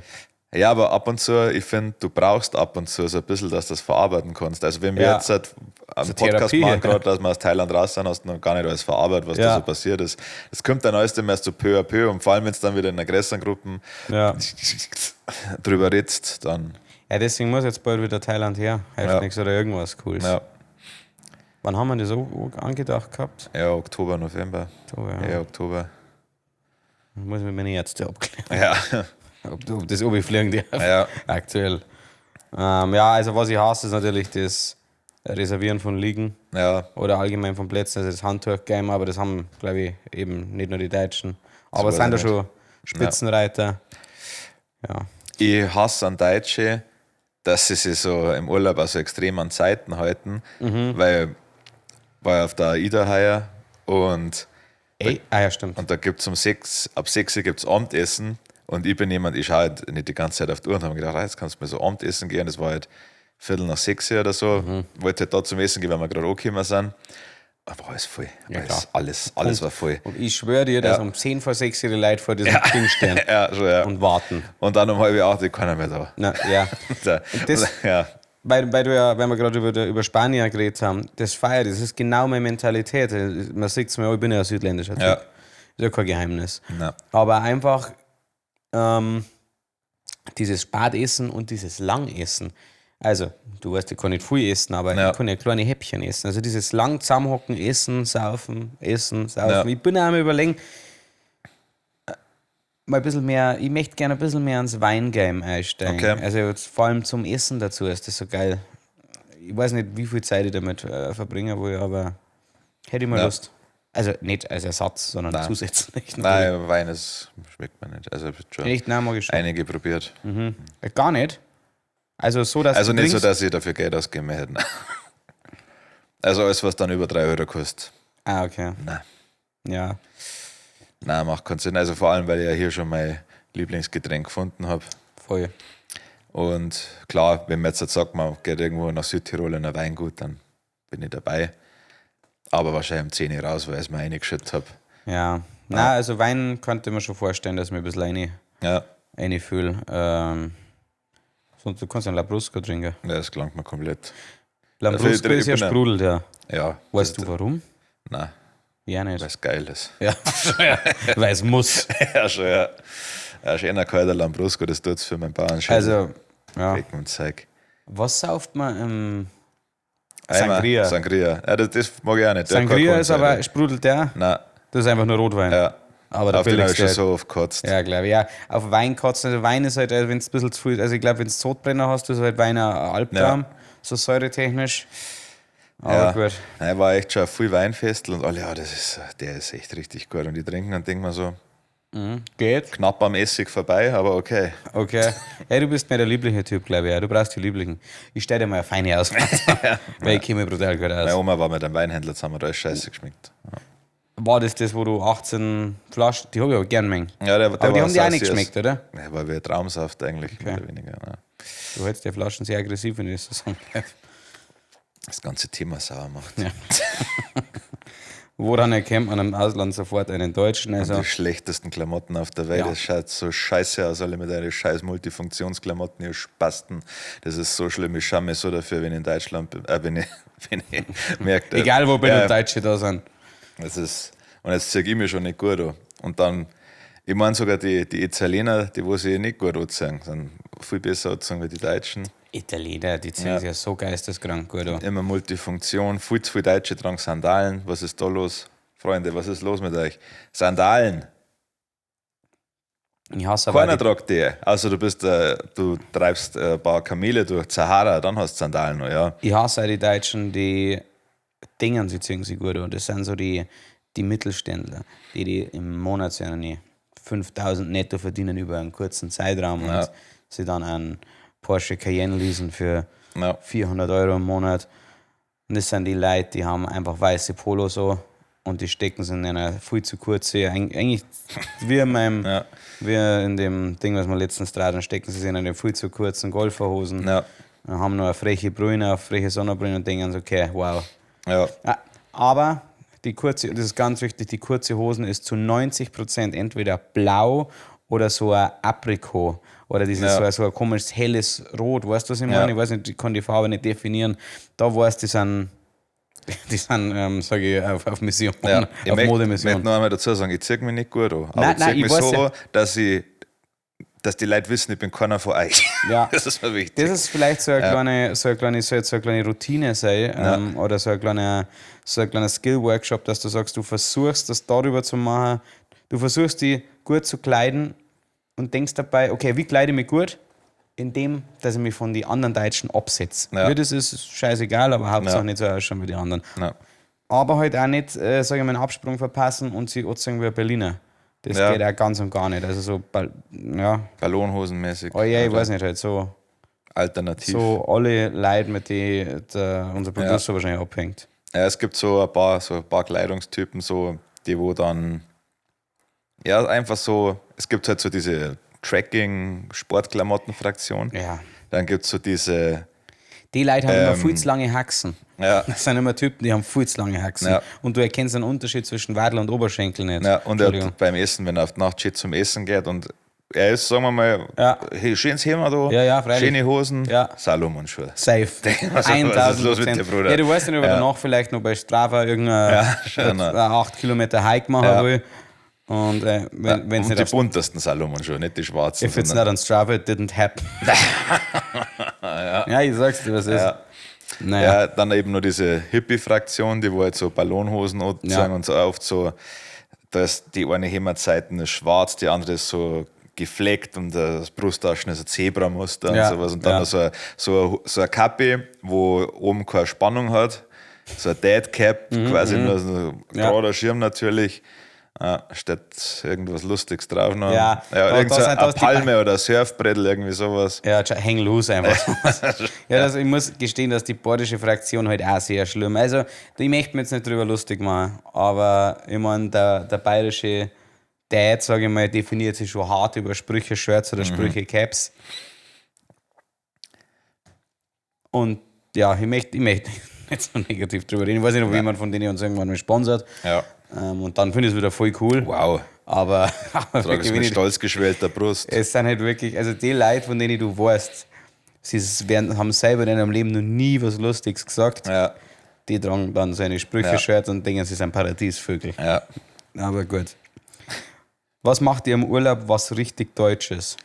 Ja, aber ab und zu, ich finde, du brauchst ab und zu so ein bisschen, dass du das verarbeiten kannst. Also wenn wir Ja. jetzt halt am So Podcast Therapie. machen, gerade, dass wir aus Thailand raus sind, hast du noch gar nicht alles verarbeitet, was Ja. da so passiert ist. Es kommt dann alles immer erst so peu à peu und vor allem, wenn es dann wieder in einer größeren Gruppe Ja. drüber redst, dann Ja, deswegen muss jetzt bald wieder Thailand her. Hilft Ja. nichts oder irgendwas Cooles. ja, Wann haben wir das angedacht gehabt? ja Oktober, November. Oktober, ja. Ja, Oktober. Muss ich mit meinen Ärzten abklären, Ja, ob das ob ich fliegen darf. ja, Aktuell. Ja, also was ich hasse, ist natürlich das Reservieren von Liegen ja. oder allgemein von Plätzen, also das Handtuch-Game, aber das haben, glaube ich, eben nicht nur die Deutschen. Aber es weiß sind da ich nicht. schon Spitzenreiter. Ja. Ich hasse an Deutsche, dass sie sich so im Urlaub auch so extrem an Zeiten halten, weil war ja auf der AIDA heuer und Ey, ah ja, stimmt. Und da gibt es um 6, ab 6 Uhr gibt es Abendessen. Und ich bin jemand, ich schaue halt nicht die ganze Zeit auf die Uhr und habe mir gedacht, ah, jetzt kannst du mir so Abendessen gehen. Das war halt 6:15 oder so. Mhm. Wollte halt da zum Essen gehen, weil wir gerade angekommen sind. Aber alles voll. Ja, alles, klar. alles war voll. Und ich schwöre dir, dass Ja. um 5:50 die Leute vor diesem Ding stehen Ja, schon, ja. Und, und warten. dann um 7:30 keiner mehr da. Na, ja. Da. das- ja. Weil du ja, wenn wir gerade über Spanier geredet haben, das feiert, das ist genau meine Mentalität. Man sieht es mir, auch, ich bin ja ein südländischer Typ. Ja. Ist ja kein Geheimnis. Na. Aber einfach dieses Spatessen und dieses Langessen. Also, du weißt, ich kann nicht viel essen, aber Ja. ich kann ja kleine Häppchen essen. Also dieses lang zusammenhocken, essen, saufen, essen, saufen. Ja. Ich bin auch am Überlegen, mal ein bisschen mehr, ich möchte gerne ein bisschen mehr ans Weingame einsteigen. Okay. Also jetzt vor allem zum Essen dazu ist das so geil. Ich weiß nicht, wie viel Zeit ich damit verbringen will, aber hätte ich mal Ja. Lust. Also nicht als Ersatz, sondern Nein. zusätzlich. Nein, Wein ist, schmeckt mir nicht. Also ich hab schon Echt? Nein, mag ich schon. einige probiert. Gar nicht. Also so, dass Also du nicht so, trinkst- dass ich dafür Geld ausgeben hätte. Also alles, was dann über 3 Euro kostet. Ah, okay. Nein. Ja. Nein, macht keinen Sinn. Also vor allem, weil ich ja hier schon mein Lieblingsgetränk gefunden habe. Voll. Und klar, wenn man jetzt halt sagt, man geht irgendwo nach Südtirol in ein Weingut, dann bin ich dabei. Aber wahrscheinlich um 10 Uhr raus, weil ich es mir reingeschüttet habe. Ja. Na, also Wein könnte man schon vorstellen, dass ich mir ein bisschen rein, Ja, reinfühle. Sonst du kannst einen Lambrusco trinken. ja, das gelangt mir komplett. Lambrusco Also ich- ist ja ich bin ein- sprudelt, ja. Ja. Weißt du warum? Nein, Ja, nicht. weil es geil ist. Ja, weil es muss. Ja, schon, ja. Ja, schöner kalter Lambrusco, das tut's für meinen Bauernschädel. Also, ja. Weg und Zeug. Was sauft man im Einmal Sangria. Sangria. Ja, das mag ich auch nicht. Der hat keine Sangria ist aber, Kohlensäure. sprudelt der? Nein, Das ist einfach nur Rotwein. ja. Aber der Auf den habe ich billigste. schon so oft gekotzt. Ja, glaube ich. Ja, auf Wein kotzen. Also Wein ist halt, wenn es ein bisschen zu viel, also ich glaube, wenn du Sodbrenner hast, ist halt Wein ein Albtraum, so säuretechnisch. Aber Ja. gut. Nein, war echt schon viel Weinfestel und alle, ja, das ist, der ist echt richtig gut. Und die trinken und denken mir so, Geht. Knapp am Essig vorbei, aber okay. Okay. Hey, du bist mehr der liebliche Typ, glaube ich. Ja. Du brauchst die lieblichen. Ich stelle dir mal eine feine aus. Weil ich komme brutal gut aus. Meine Oma war mit einem Weinhändler zusammen, da ist scheiße geschmeckt. Ja. War das das, wo du 18 Flaschen, die habe ich aber gern mengen. Ja, der Aber die war haben dir auch nicht sassy. geschmeckt, oder? Ja, war wie ein Traumsaft eigentlich, mehr oder weniger. Ja. Du hältst die Flaschen sehr aggressiv, wenn ich das so sagen darf. Das ganze Thema sauer macht. Ja. Woran erkennt man im Ausland sofort einen Deutschen? Also, Die schlechtesten Klamotten auf der Welt. Ja. Das schaut so scheiße aus, alle mit ihren scheiß Multifunktionsklamotten, ihr Spasten. Das ist so schlimm. Ich schäme mich so dafür, wenn ich in Deutschland bin, wenn ich merke. egal wo bin ja, und Deutsche da sind. Das ist, und jetzt ziehe ich mich schon nicht gut an. Und dann, ich meine sogar die Italiener, die wo sich nicht gut anziehen, sind viel besser angezogen wie die Deutschen. Italiener, die ziehen sich ja so geisteskrank gut an. Immer Multifunktion, viel zu viele Deutsche tragen Sandalen. Was ist da los? Freunde, was ist los mit euch? Sandalen! Ich hasse aber Keiner die, tragt die. Also du treibst ein paar Kamele durch die Sahara, dann hast du Sandalen noch, ja. ich hasse auch die Deutschen, die Dingen, sie ziehen sich gut an. Das sind so die Mittelständler, die im Monat so eine 5000 netto verdienen über einen kurzen Zeitraum Ja. und sie dann einen Porsche Cayenne leasen für Ja. 400 Euro im Monat. Und das sind die Leute, die haben einfach weiße Polos so und die stecken sie in einer viel zu kurze, eigentlich wie in meinem, Ja. wie in dem Ding, was wir letztens tragen, stecken sie sich in eine viel zu kurzen Golferhosen. Ja. Und haben noch eine freche Brille, eine freche Sonnenbrille und denken so, okay, wow. Ja. Ja, aber die kurze, das ist ganz wichtig, die kurze Hosen ist zu 90% entweder blau oder so ein Aprikot oder dieses Ja. so ein komisches helles Rot, weißt du, was ich Ja. meine? Ich weiß nicht, ich kann die Farbe nicht definieren. Da weißt du, die sind, sag ich, auf Mission, Ja. Ich auf möchte Modemission. möchte noch einmal dazu sagen, ich ziehe mich nicht gut an. Aber Nein, ich nein, ziehe ich mich weiß so ja. an, dass die Leute wissen, ich bin keiner von euch. Ja. Das ist mir wichtig. Das ist vielleicht so eine kleine, so eine kleine, so jetzt so eine kleine Routine sein, oder so ein kleiner, Skill-Workshop, dass du sagst, du versuchst das darüber zu machen, du versuchst die gut zu kleiden und denkst dabei, okay, wie kleide ich mich gut? Indem, dass ich mich von den anderen Deutschen absetze. Ja. Wie das ist, ist scheißegal, aber Hauptsache Ja. nicht so ausschauen wie die anderen. Ja. Aber halt auch nicht, sag ich mal, einen Absprung verpassen und sie anziehen wie ein Berliner. Das Ja. geht auch ganz und gar nicht. Also so, ja, Ballonhosenmäßig. oh ja, ich Oder weiß nicht, halt so. Alternativ. So alle Leute, mit denen unser Producer wahrscheinlich abhängt. Ja, es gibt so ein paar Kleidungstypen, so, die wo dann, ja, einfach so, es gibt halt so diese Tracking-Sportklamotten-Fraktion. Ja. Dann gibt es so diese, Die Leute haben immer viel zu lange Haxen. ja, Das sind immer Typen, die haben viel zu lange Haxen. Ja. Und du erkennst den Unterschied zwischen Wadel und Oberschenkel nicht. ja, und er Entschuldigung. hat beim Essen, wenn er auf die Nacht schön zum Essen geht und er ist, sagen wir mal, Ja. hey, schönes Thema da, Ja, ja, freilich. schöne Hosen, Ja. Salomon-Schuhe. Safe. Was ist los mit dir, Bruder? Ja, du weißt nicht, ob er Ja. danach vielleicht noch bei Strava irgendein Ja, schon, ein 8 Kilometer Hike machen Ja. will. Und wenn es Und nicht die auf, buntesten Salomon-Schuhe, nicht die schwarzen. if it's sondern- not on Strava, it didn't happen. ja. Ich sag's dir, was ist. Ja. Naja. Ja, dann eben nur diese Hippie-Fraktion, die wo halt so Ballonhosen anziehen Ja. und so oft so, da ist die eine Hemdseite ist schwarz, die andere ist so gefleckt und das Brusttaschen ist ein Zebramuster Ja, und sowas. Und dann ja. noch so eine Kappe, wo oben keine Spannung hat, so ein Dead Cap, quasi nur so ein Mhm, Ja. gerader Schirm natürlich. Ja, steht irgendwas Lustiges drauf noch. Ja, ja da- irgend da so sind- eine da ist die- Palme oder ein Surfbrettel, irgendwie sowas. Ja, hang loose einfach. Ja, das, ich muss gestehen, dass die badische Fraktion halt auch sehr schlimm. Also, ich möchte mir jetzt nicht drüber lustig machen, aber ich meine, der bayerische Dad, sage ich mal, definiert sich schon hart über Sprüche Shirts oder Sprüche Caps. Und ja, ich möchte nicht so negativ drüber reden. Ich weiß nicht, ob jemand von denen uns irgendwann mal sponsert. Ja. Und dann finde ich es wieder voll cool. Wow. Aber, aber Trag es wirklich, mit wenn ich- stolz geschwellter Brust. es sind halt wirklich, also die Leute, von denen du weißt, sie haben selber in ihrem Leben noch nie was Lustiges gesagt, Ja, die tragen dann so eine Sprüche-Shirt und denken, sie sind Paradiesvögel. ja. Aber gut. Was macht ihr im Urlaub, was richtig Deutsches?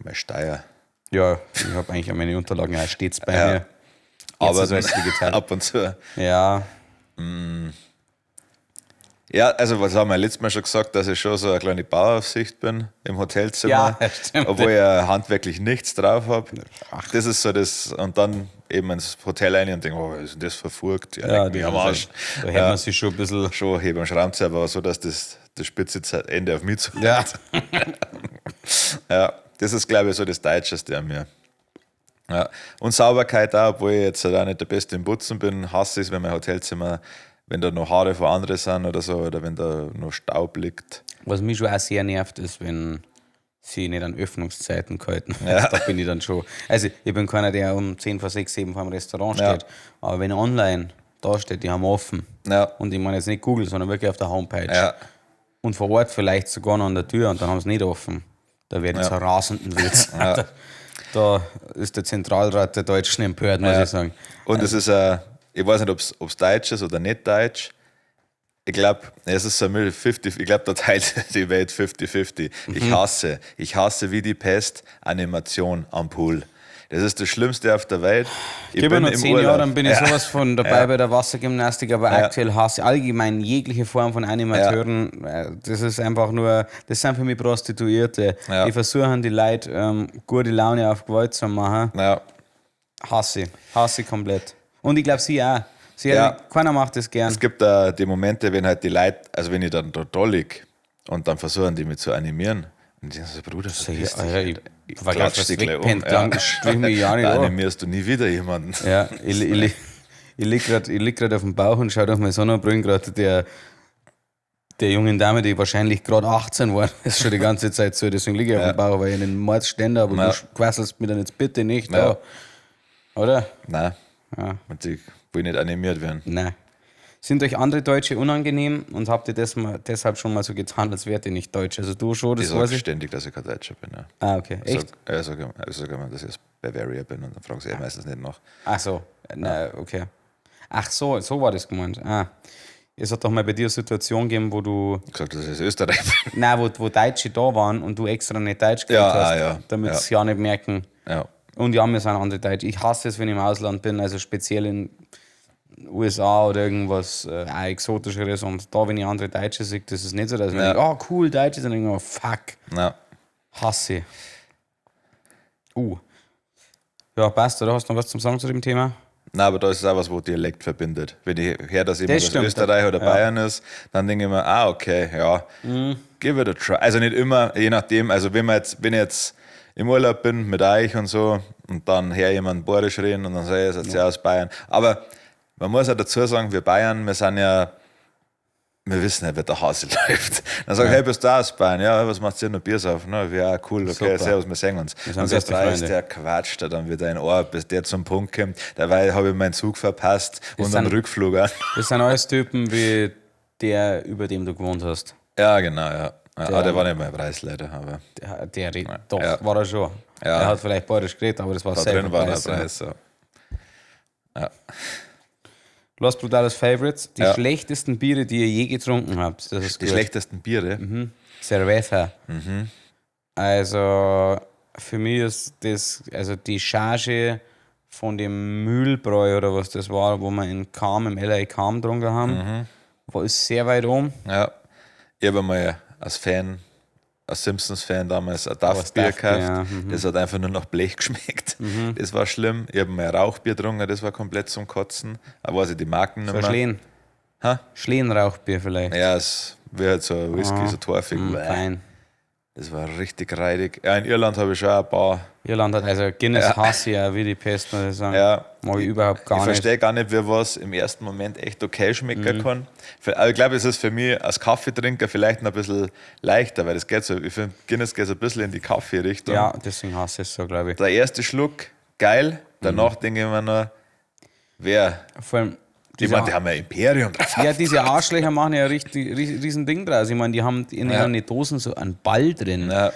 Mein Steier. Ja, ich habe eigentlich meine Unterlagen auch stets bei Ja. mir. Jetzt Aber ist alles digital. ab und zu. Ja, Ja, also was haben wir letztes Mal schon gesagt, dass ich schon so eine kleine Bauaufsicht bin im Hotelzimmer. Ja, stimmt. Obwohl ich ja handwerklich nichts drauf habe. Das ist so das, und dann eben ins Hotel rein und denke, oh, was ist denn das verfurcht? Ja, leck mich am Arsch. Da hätte man sich schon ein bisschen. Schon hebe am Schraubenzieher, aber so, dass das spitze Ende auf mich zu. Ja. Ja, das ist, glaube ich, so das Deutscheste an mir. Ja. Und Sauberkeit auch, obwohl ich jetzt halt auch nicht der Beste im Putzen bin, hasse ich es, wenn mein Hotelzimmer, wenn da noch Haare von anderen sind oder so, oder wenn da noch Staub liegt. Was mich schon auch sehr nervt, ist, wenn sie nicht an Öffnungszeiten gehalten. Ja. Da bin ich dann schon. Also, ich bin keiner, der um 5:50, 7 vor dem Restaurant steht. Aber wenn online da steht, die haben offen. Ja. Und ich meine jetzt nicht Google, sondern wirklich auf der Homepage. Ja. Und vor Ort vielleicht sogar noch an der Tür und dann haben sie nicht offen. Da werde ich zur rasenden Witz. Ja. Da ist der Zentralrat der Deutschen empört, muss ich sagen. Und es ist, ich weiß nicht, ob es deutsch ist oder nicht deutsch. Ich glaube, es ist so ein 50, ich glaube, da teilt die Welt 50-50. Ich hasse wie die Pest Animation am Pool. Das ist das Schlimmste auf der Welt. Ich Gib mir bin noch im 10 Urlaub. Jahre, dann bin ich sowas von dabei bei der Wassergymnastik, aber aktuell hasse ich allgemein jegliche Form von Animateuren. Das ist einfach nur, das sind für mich Prostituierte. Ja. Die versuchen, die Leute gute Laune auf Gewalt zu machen. Ja. Hasse ich komplett. Und ich glaube, sie auch. Sie Ja. Keiner macht das gern. Es gibt da die Momente, wenn halt die Leute, also wenn ich dann da lieg und dann versuchen die mich zu animieren. Und ich so, Bruder, verpiss dich. Alter, ich war klatsch grad was dich gleich um. wegpennt, lang, strich mich ja nicht Da an. animierst du nie wieder jemanden. Ja, ich lieg grad auf dem Bauch und schau durch meine Sonnenbrille gerade der jungen Dame, die wahrscheinlich gerade 18 war, ist schon die ganze Zeit so, deswegen liege ich auf dem Bauch, weil ich einen Mordsständer habe, aber du quasselst mir dann jetzt bitte nicht da. Oder? Nein. Ja. Und ich will nicht animiert werden. Nein. Sind euch andere Deutsche unangenehm und habt ihr das mal, deshalb schon mal so getan, als wärt ihr nicht Deutsch? Also du schon, Ich das weiß sage ich. ständig, dass ich kein Deutscher bin. Ja. Ah, okay. Echt? Ich sag immer, dass ich aus Bavaria bin und dann fragen sie eh meistens nicht nach. Ach so, na, okay. Ach so, so war das gemeint. Ah. Es hat doch mal bei dir eine Situation gegeben, wo du, Ich gesagt, dass ich aus Österreich bin. nein, wo Deutsche da waren und du extra nicht Deutsch geredet Ja, hast, ah, ja. damit Ja. sie ja nicht merken. Ja. Und ja, wir sind andere Deutsche. Ich hasse es, wenn ich im Ausland bin, also speziell in USA oder irgendwas auch Exotischeres. Und da, wenn ich andere Deutsche sehe, das ist nicht so, dass ich Ja. denke, oh cool, Deutsche, sondern ich denke, oh fuck, Ja. hasse ich. Ja, passt, oder? Hast du noch was zum Sagen zu dem Thema? Nein, aber da ist es auch was, wo Dialekt verbindet. Wenn ich höre, dass jemand Das aus stimmt. Österreich oder Ja. Bayern ist, dann denke ich mir, ah, okay, ja, give it a try. Also nicht immer, je nachdem, also wenn, wenn ich jetzt im Urlaub bin mit euch und so und dann höre ich jemanden Bayerisch reden und dann sage ich, ihr seid ja aus Bayern. Aber man muss auch dazu sagen, wir Bayern, wir sind ja, wir wissen ja, wie der Hase läuft. Dann sage ich, hey, bist du auch aus Bayern? Ja, was macht ihr noch Bier saufen? Na, ja, cool, okay, Super. servus, wir sehen uns. sind Und so beste dreist Freunde. der quatscht da dann wieder ein Ohr, bis der zum Punkt kommt. Dabei habe ich meinen Zug verpasst und sind- einen Rückflug an. Das sind alles Typen wie der, über dem du gewohnt hast. Ja, genau, ja. Ja, der war nicht mein Preis leider, aber Der doch, Ja. war er schon. Ja. Er hat vielleicht bayerisch geredet, aber das war da safe drin ein war der Preis, ja. Preis. Ja. Los Brutales Favorites, die Ja. schlechtesten Biere, die ihr je getrunken habt. Das ist Die gut. schlechtesten Biere. Cerveza. Also für mich ist das, also die Charge von dem Mühlbräu oder was das war, wo wir in Kam, im LA Kam getrunken haben, war ist sehr weit oben. Ja. Ich habe einmal als Fan, als Simpsons-Fan damals ein Duff-Bier Duff-Bier, gekauft. ja, mhm. Das hat einfach nur nach Blech geschmeckt. Das war schlimm. Ich habe mal Rauchbier getrunken, das war komplett zum Kotzen. Aber weiß ich die Marken nicht So mehr. Schlehen. Ha? Schlehenrauchbier vielleicht. Ja, es wird halt so ein Whisky, so torfig. Bäh. Fein. Das war richtig reidig. Ja, in Irland habe ich schon ein paar. Irland hat also Guinness hasse ich ja wie die Pest, muss ich sagen. Ja. Mag ich überhaupt gar Ich nicht. verstehe gar nicht, wie was im ersten Moment echt okay schmecken Mhm. kann. Aber ich glaube, es ist für mich als Kaffeetrinker vielleicht noch ein bisschen leichter, weil das geht so, ich finde, Guinness geht so ein bisschen in die Kaffeerichtung. Ja, deswegen hasse ich es so, glaube ich. Der erste Schluck, geil. Danach denke ich mir nur, wer? Vor allem, Ich diese meine, die haben ja Imperium drauf. Ja, diese Arschlöcher machen ja richtig riesen Ding draus. Ich meine, die haben in Ja. ihren Dosen so einen Ball drin, Ja,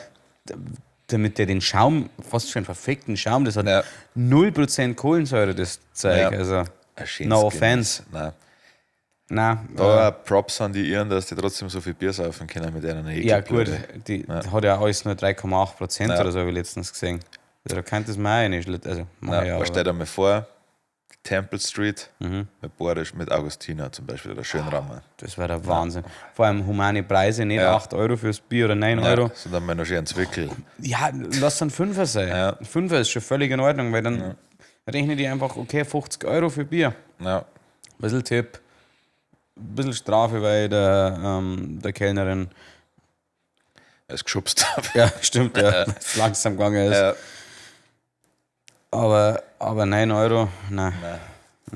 damit der den Schaum, fast schon verfickten Schaum, das hat Ja. 0% Kohlensäure, das Zeug. Ja. Also, ein schönes no Guinness. offense. Nein. Nein. Da Props an die Iren, dass die trotzdem so viel Bier saufen können mit einer Ja, gut, Ekelblöde. die hat ja alles nur 3,8% Ja. oder so, habe ich letztens gesehen. Also, da könnte es mir auch nicht. Also, mach Ja, ich aber aber. stell dir mal vor, Temple Street mit Boarisch, mit Augustiner zum Beispiel oder Schönrammer. Das war der Wahnsinn. Vor allem humane Preise, nicht 8 Euro fürs Bier oder 9 Euro. Ja, sondern mal noch schön Zwickel. Ja, lass dann Fünfer sein. Ja. Fünfer ist schon völlig in Ordnung, weil dann rechne die einfach, okay, 50 Euro für Bier. Ja. Ein bisschen Tipp, ein bisschen Strafe bei der Kellnerin. Es geschubst habe. Ja, stimmt, ja, weil es langsam gegangen ist. Ja. Aber 9 Euro, nein.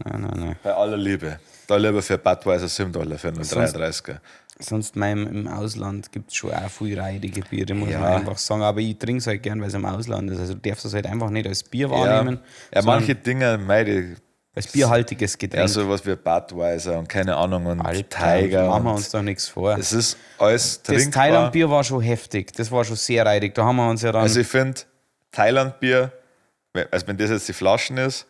Nein, nein, nein. Bei aller Liebe. Da lieber für Budweiser 7 Dollar für einen 33er. Sonst mein, im Ausland gibt es schon auch viel reidige Biere, muss Ja. man einfach sagen. Aber ich trinke es halt gern, weil es im Ausland ist. Also du darfst es halt einfach nicht als Bier Ja, wahrnehmen, ja sondern manche Dinge, mei, die, als bierhaltiges Getränk. ja, sowas wie Budweiser und keine Ahnung und Alter, Tiger. machen wir und uns doch nichts vor. Es ist alles Das trinkbar. Thailand-Bier war schon heftig. Das war schon sehr reidig. Da haben wir uns ja dann. Also ich finde, Thailand-Bier, also wenn das jetzt die Flaschen ist,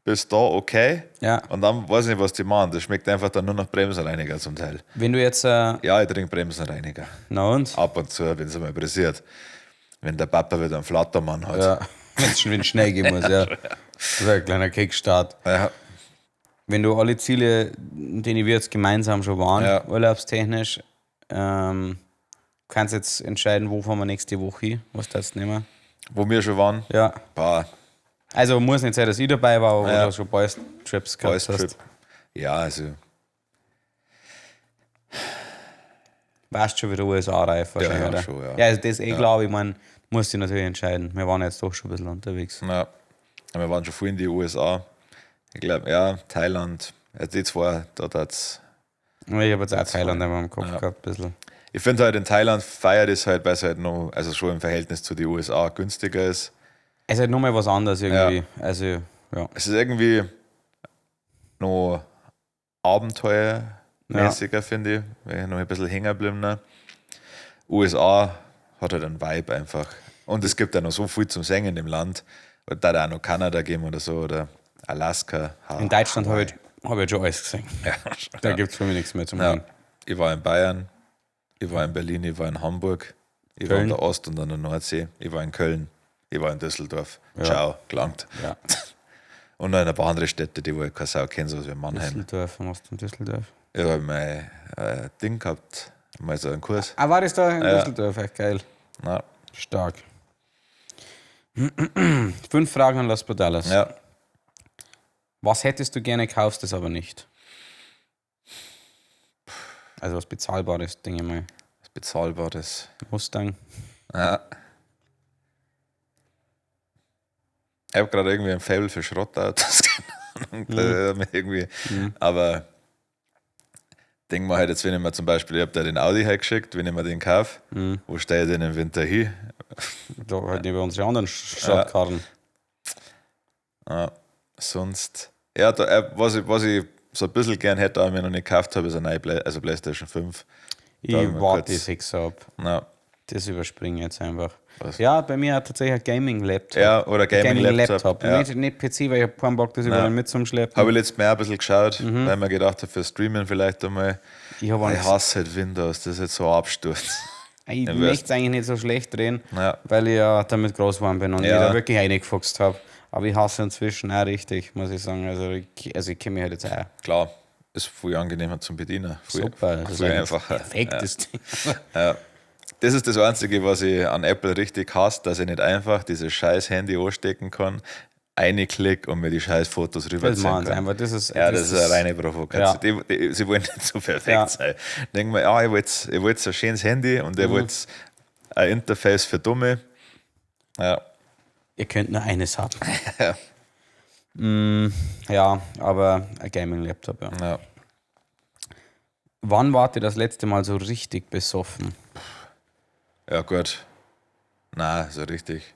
bis da okay. Ja. Und dann weiß ich nicht, was die machen. Das schmeckt einfach dann nur nach Bremsenreiniger zum Teil. wenn du jetzt. Ja, ich trinke Bremsenreiniger. Na und? Ab und zu, wenn es einmal pressiert. Wenn der Papa wieder einen Flattermann hat. Ja, wenn es schnell gehen muss, ja. Das ist ein kleiner Kickstart. Ja. Wenn du alle Ziele, denen wir jetzt gemeinsam schon waren, Ja. urlaubstechnisch, kannst jetzt entscheiden, wo fahren wir nächste Woche hin, was darfst du nehmen. Wo wir schon waren, Ja. boah, Also muss nicht sein, dass ich dabei war, aber Ja. wo du schon Boys Trips gehabt Boys hast. Trip. Ja, also Warst schon wieder USA-reif wahrscheinlich, ja, oder? schon, ja. Ja, also das eh, glaube ich, man muss dich natürlich entscheiden. Wir waren jetzt doch schon ein bisschen unterwegs. Ja, wir waren schon früh in die USA. Ich glaube, ja, Thailand. Ja, die zwei, da hat's. Ich habe jetzt auch Thailand einmal im Kopf gehabt, ein bisschen. Ich finde halt in Thailand feiert es halt, weil es halt noch, also schon im Verhältnis zu den USA günstiger ist. Es ist halt nochmal was anderes irgendwie. Also, ja. Es ist irgendwie noch abenteuermäßiger, finde ich. Weil ich noch ein bisschen hängen geblieben. Ne? USA hat halt einen Vibe einfach. Und es gibt ja noch so viel zum Singen in dem Land. Und da auch noch Kanada geben oder so oder Alaska. In Deutschland habe ich, hab ich schon alles gesehen. Ja. Da gibt es für mich nichts mehr zum Ja. Holen. Ich war in Bayern, ich war in Berlin, ich war in Hamburg, ich war Köln. an der Ost- und an der Nordsee, ich war in Köln, ich war in Düsseldorf. Ciao, gelangt. Ja. Und noch in ein paar andere Städte, die wo ich keine Sau kenne, so wie Mannheim. Düsseldorf, was denn Düsseldorf? Ich habe mein Ding gehabt, mal so einen Kurs. Ah, war das da in Düsseldorf? Echt geil. Ja. Stark. 5 Fragen an Los Brutales. Ja. Was hättest du gerne, kaufst es aber nicht? Also was Bezahlbares, denke ich mal. Was Bezahlbares. Mustang. Ja. Ich habe gerade irgendwie ein Faible für Schrottautos, keine Ahnung. Da hab ich Irgendwie. Aber denk mal halt jetzt, wenn ich mir zum Beispiel, ich habe da den Audi halt geschickt, wenn ich mir den kaufe, wo stehe ich denn im Winter hin? Da halt neben unsere anderen Schrottkarren. Ja, sonst, ja, da, was ich so ein bisschen gern hätte, aber mir noch nicht gekauft habe, ist eine neue also PlayStation 5. Ich Da hab ich mir warte die kurz- 6 ab. Ja, Das überspringe ich jetzt einfach. Was? Ja, bei mir hat tatsächlich ein Gaming-Laptop. ja oder Gaming-Laptop. Gaming-Laptop. ja. Nicht PC, weil ich hab keinen Bock, das überall mit zum Schleppen. Habe ich letztes Mal auch ein bisschen geschaut, weil ich mir gedacht habe, für Streamen vielleicht einmal. Ich habe Ich hasse halt Windows, das ist halt so ein Absturz. Ich Ja, möchte es eigentlich nicht so schlecht drehen, Ja. weil ich ja damit groß geworden bin und Ja. ich da wirklich reingefuchst habe. Aber ich hasse inzwischen auch richtig, muss ich sagen. Also ich kenne mich halt jetzt auch. Klar, ist viel angenehmer zum Bedienen. Viel, Super. Das ist Viel eigentlich einfacher. Perfekt, das Ding. Ja. Das ist das Einzige, was ich an Apple richtig hasse, dass ich nicht einfach dieses scheiß Handy anstecken kann, eine Klick und mir die scheiß Fotos Das rüberziehen machen sie kann. einfach. Das ist, Ja, das ist eine reine Provokation. Ja. Sie wollen nicht so perfekt Ja. sein. Denken wir, ja, ich wollte ein schönes Handy und ich wollte ein Interface für Dumme. Ja, Ihr könnt nur eines haben. Ja. Ja, aber ein Gaming-Laptop, ja. ja. Wann wart ihr das letzte Mal so richtig besoffen? Ja, gut. Na, so richtig.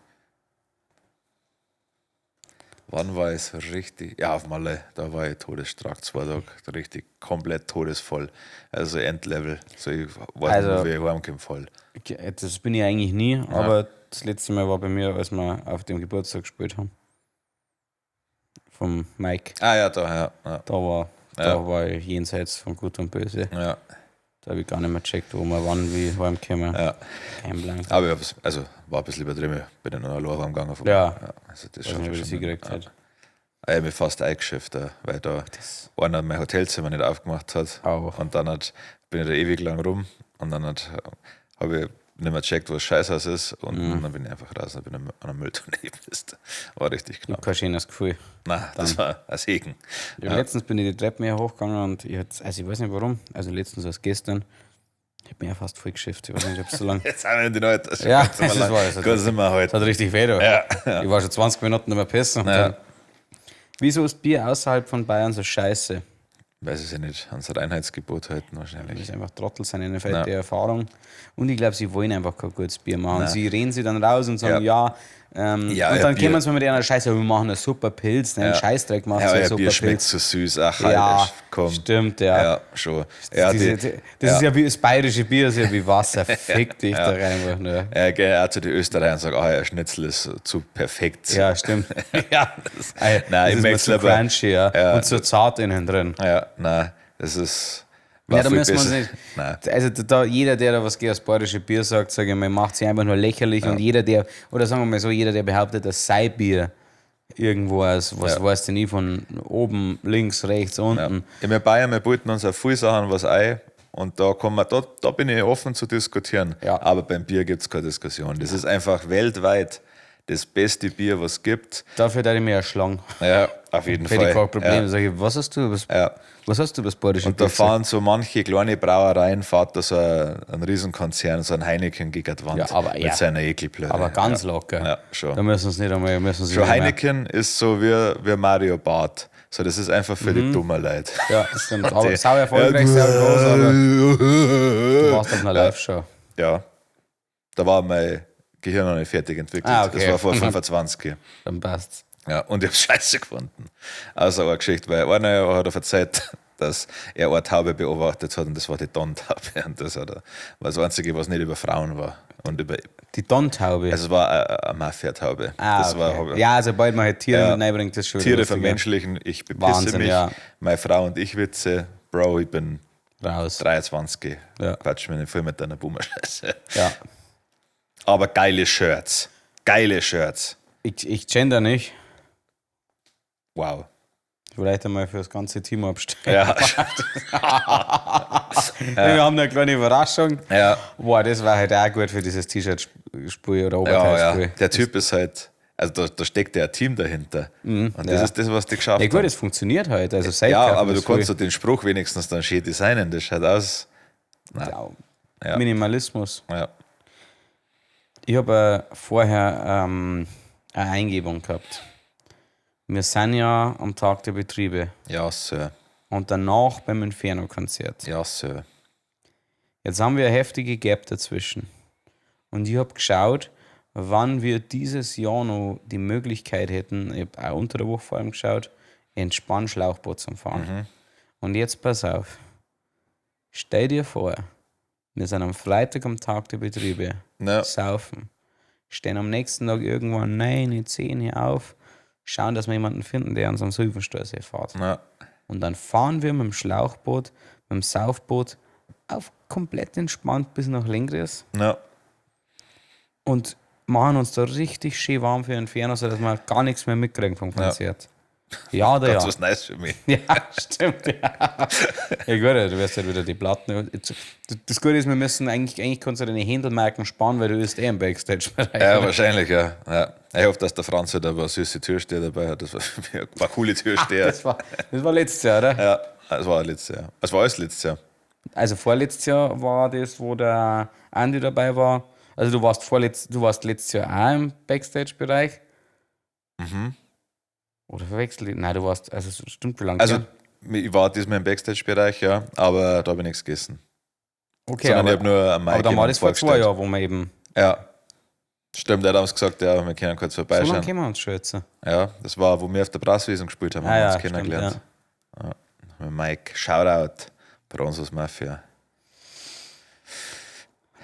Wann war ich so richtig? Ja, auf Malle, da war ich todesstrackt, 2 Tage, richtig komplett todesvoll. Also Endlevel. So, ich weiß Also- nicht, wie ich heimkomme, voll. Okay, das bin ich eigentlich nie, aber das letzte Mal war bei mir, als wir auf dem Geburtstag gespielt haben. Vom Mike. Ah ja, da, ja. Ja, Da war ich jenseits von Gut und Böse. ja, Da habe ich gar nicht mehr gecheckt, wo wir wann, wie heimkommen. ja. Kein Plan. Aber ich hab's, also war ein bisschen übertrieben, ich bin ja noch allein heimgegangen. Ja. Also das Weiß nicht, ob ich schon das hingekriegt ja. hätte. Weil ich mich fast eingeschifft da, weil da einer mein Hotelzimmer nicht aufgemacht hat. Au. Und dann bin ich da ewig lang rum und dann habe ich nicht mehr gecheckt, wo das Scheißhaus ist. Und dann bin ich einfach raus und bin an der Mülltonne gepisst. War richtig knapp. Kein schönes Gefühl. Nein, das war ein Segen. Ja, letztens bin ich die Treppen hier hochgegangen und ich hatte, also ich weiß nicht warum, also letztens als gestern, ich hab mir ja fast voll geschifft. Ich weiß nicht, ob es so lange. Jetzt haben wir die Leute. Das Ja, kannst du das mal war- das hat- kannst du mal Es heute. hat richtig weh da. Ja. Ich war schon 20 Minuten nicht mehr pissen. Und Ja. dann, wieso ist Bier außerhalb von Bayern so scheiße? Weiß ich ja nicht. Ans Reinheitsgebot halten wahrscheinlich. Das ist einfach Trottel sind eine fette Erfahrung. Und ich glaube, sie wollen einfach kein gutes Bier machen. Sie reden sie dann raus und sagen, ja, Ja, und ja, dann Bier. kommen sie mit einer Scheiße, wir machen einen super Pilz, ne, einen Scheißdreck macht Ja, so einen euer super Bier schmeckt Pilz. so süß. Ach, Ja, halt, komm. stimmt, ja. Ja, schon. Ja, Diese, das ist ja wie das bayerische Bier, ist ja wie Wasser. Fick dich da rein einfach nur. Ja, gell, auch zu den Österreichern sagt, ah, ja, Schnitzel ist zu perfekt. Ja, stimmt. ja. Ey, Nein, das ich ist mir möcht's zu lieber- crunchy, ja. Ja. Und zu zart innen drin. Ja, nein, das ist. War Ja, da viel müssen wir uns besser. nicht. Nein. Also da, jeder, der da was gegen das bayerische Bier sagt, sage ich mal, macht sich einfach nur lächerlich und jeder, der, oder sagen wir mal so, jeder, der behauptet, dass sein Bier irgendwo aus, was weißt du nie, von oben, links, rechts, unten. Ja, wir Bayern, wir bieten uns auf viele Sachen was ein und da, kann man, da bin ich offen zu diskutieren. Ja. Aber beim Bier gibt es keine Diskussion. Das ist einfach weltweit das beste Bier, was es gibt. Dafür hätte ich mir erschlagen. Ja, auf jeden Hätte ich Fall. kein Problem. Ja. Sag ich, was hast du über das, Ja. was hast du über das bayerische Und da Bier gesagt? fahren so manche kleine Brauereien, fährt da so ein Riesenkonzern, so ein Heineken gegen die Wand Ja, aber mit ja. seiner Ekelplöre. Aber ganz ja. locker. Ja, schon. Da müssen sie nicht einmal, müssen sie Schon nicht mehr- Heineken ist so wie Mario Barth. So, das ist einfach für die dummen Leute. Ja, das stimmt. Aber sau erfolgreich, sau groß, aber du warst auf einer Live-Show. Ja. Da war mein Gehirn noch nicht fertig entwickelt. Ah, okay. Das war vor 25. Dann passt's. Ja, und ich habe Scheiße gefunden. Also eine Geschichte, weil einer hat er verzeiht, dass er eine Taube beobachtet hat und das war die Don-Taube. Und das hat er, war das Einzige, was nicht über Frauen war. Und über, Die Don-Taube. also es war eine Mafia-Taube. Ah, das war, okay. Ja, also bald man halt Tiere Ja. mit reinbringt, das ist schon wieder Tiere lustiger. vermenschlichen, ich bepisse Wahnsinn, mich, ja. meine Frau und ich Witze, Bro, ich bin Raus. 23, Ja. quatsch mir nicht voll mit deiner Boomer-Scheiße. Ja. Aber geile Shirts, geile Shirts. Ich gender nicht. Wow. Vielleicht einmal für das ganze Team abstellen. Ja, Wir haben eine kleine Überraschung. ja, Boah, das war halt auch gut für dieses T-Shirt-Spiel oder ja, ja. Oberteilspiel. Der Typ ist halt, also da steckt ja ein Team dahinter. Und das ja. ist das, was die geschafft Ja gut, haben. es funktioniert halt. Also safe Ja, kaufen aber das du kannst voll. doch den Spruch wenigstens dann schön designen, das schaut aus. Ja. Ja. Minimalismus. Ja. Ich habe vorher eine Eingebung gehabt. Wir sind ja am Tag der Betriebe Ja, Sir. und danach beim Inferno-Konzert. Ja, Sir. Jetzt haben wir eine heftige Gap dazwischen. Und ich habe geschaut, wann wir dieses Jahr noch die Möglichkeit hätten, ich habe auch unter der Woche vor allem geschaut, entspannt Schlauchboot zu fahren. Und jetzt pass auf. Stell dir vor, wir sind am Freitag am Tag der Betriebe, Ja. saufen, stehen am nächsten Tag irgendwann 9, 10 hier auf, schauen, dass wir jemanden finden, der uns am Sylvensteuersee fährt. Ja. Und dann fahren wir mit dem Schlauchboot, mit dem Saufboot auf komplett entspannt bis nach Lengries Ja. und machen uns da richtig schön warm für Inferno, sodass wir gar nichts mehr mitkriegen vom Konzert. Ja, oder Ganz ja. was nice für mich. Ja, stimmt. Ja, ja gut, du wirst halt wieder die Platten. Das Gute ist, wir müssen eigentlich kannst du deine Händelmarken sparen, weil du bist eh im Backstage-Bereich. Ja, wahrscheinlich, ja. Ja. Ich hoffe, dass der Franz halt ein paar süße Türsteher dabei hat. Das war ein paar coole Türsteher. Das war letztes Jahr, oder? Ja, das war letztes Jahr. Das war alles letztes Jahr. Also vorletztes Jahr war das, wo der Andi dabei war. Also du warst letztes Jahr auch im Backstage-Bereich. Mhm. Oder verwechselt ich? Nein, du warst, also es stimmt, wie lange Also, her? ich war diesmal im Backstage-Bereich, ja, aber da habe ich nichts gegessen. Okay, Sondern aber, ich habe nur am Mike aber dann war jemanden das vor 2 vorgestellt. Jahren, wo wir eben. Ja. Stimmt, er hat uns gesagt, ja, wir können kurz So lange vorbeischauen. kennen wir uns schon jetzt. Ja, das war, wo wir auf der Brasswiesen gespielt haben, Ah haben wir ja, uns stimmt, kennengelernt. Ja. Mit Mike, Shoutout, Bronzos Mafia.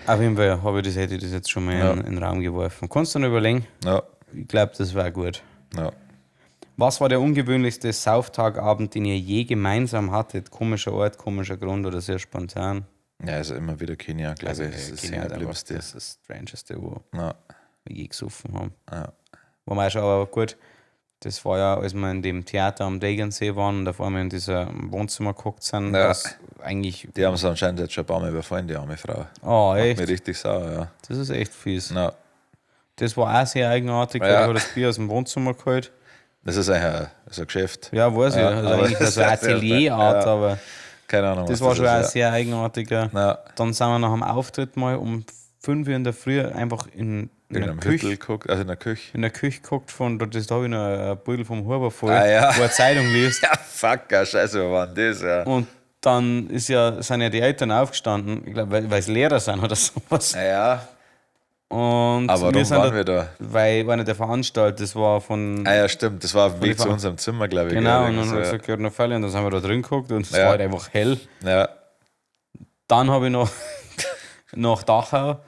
Auf jeden Fall habe ich das, hätte ich das jetzt schon mal Ja. in den Raum geworfen. Kannst du noch überlegen? Ja, Ich glaube, das war gut. ja. Was war der ungewöhnlichste Sauftagabend, den ihr je gemeinsam hattet? Komischer Ort, komischer Grund oder sehr spontan? Ja, also immer wieder Kenia, glaube ich. Das ist Kenia das halt einfach Gebliebene. Das ist das Strangeste, wo Ja, wir je gesoffen haben. ja. Wo wir auch schon, aber gut, Das war ja, als wir in dem Theater am Tegernsee waren und auf einmal in dieser Wohnzimmer geguckt sind, Ja. das eigentlich. Die haben sie anscheinend jetzt schon ein paar Mal überfallen, die arme Frau. Oh, Macht echt? mich richtig sauer, ja. Das ist echt fies. Na, Das war auch sehr eigenartig, weil Ja. ich habe das Bier aus dem Wohnzimmer geholt. das ist eigentlich ein, das ist ein Geschäft. Ja, weiß ich. Ja, Also aber eigentlich das so ist eine sehr- Atelierart, ja. aber Keine Ahnung, das was war schon auch ist, sehr eigenartiger. ja. Na, Dann sind wir nach dem Auftritt mal um 5 Uhr in der Früh einfach in in der einem Küche Hüttel geguckt, also in der Küche. in der Küche geguckt von, das da habe ich noch ein Beutel vom Huber voll, Ah, ja. wo er Zeitung liest. Ja, fuck, ja, scheiße, wo war denn das? Ja. Und dann ist ja, sind ja die Eltern aufgestanden, ich glaube, weil es Lehrer sind oder sowas. Ja, Und aber warum wir sind waren da, wir da? Weil einer der Veranstalter, das war von. Ah ja, stimmt, das war auf dem Weg die zu Ver- unserem Zimmer, glaube ich. Genau, gell, und dann so, habe ich gesagt, ja, noch Fälle, und dann sind wir da drin geguckt und es Ja. war halt einfach hell. ja. Dann habe ich noch nach Dachau,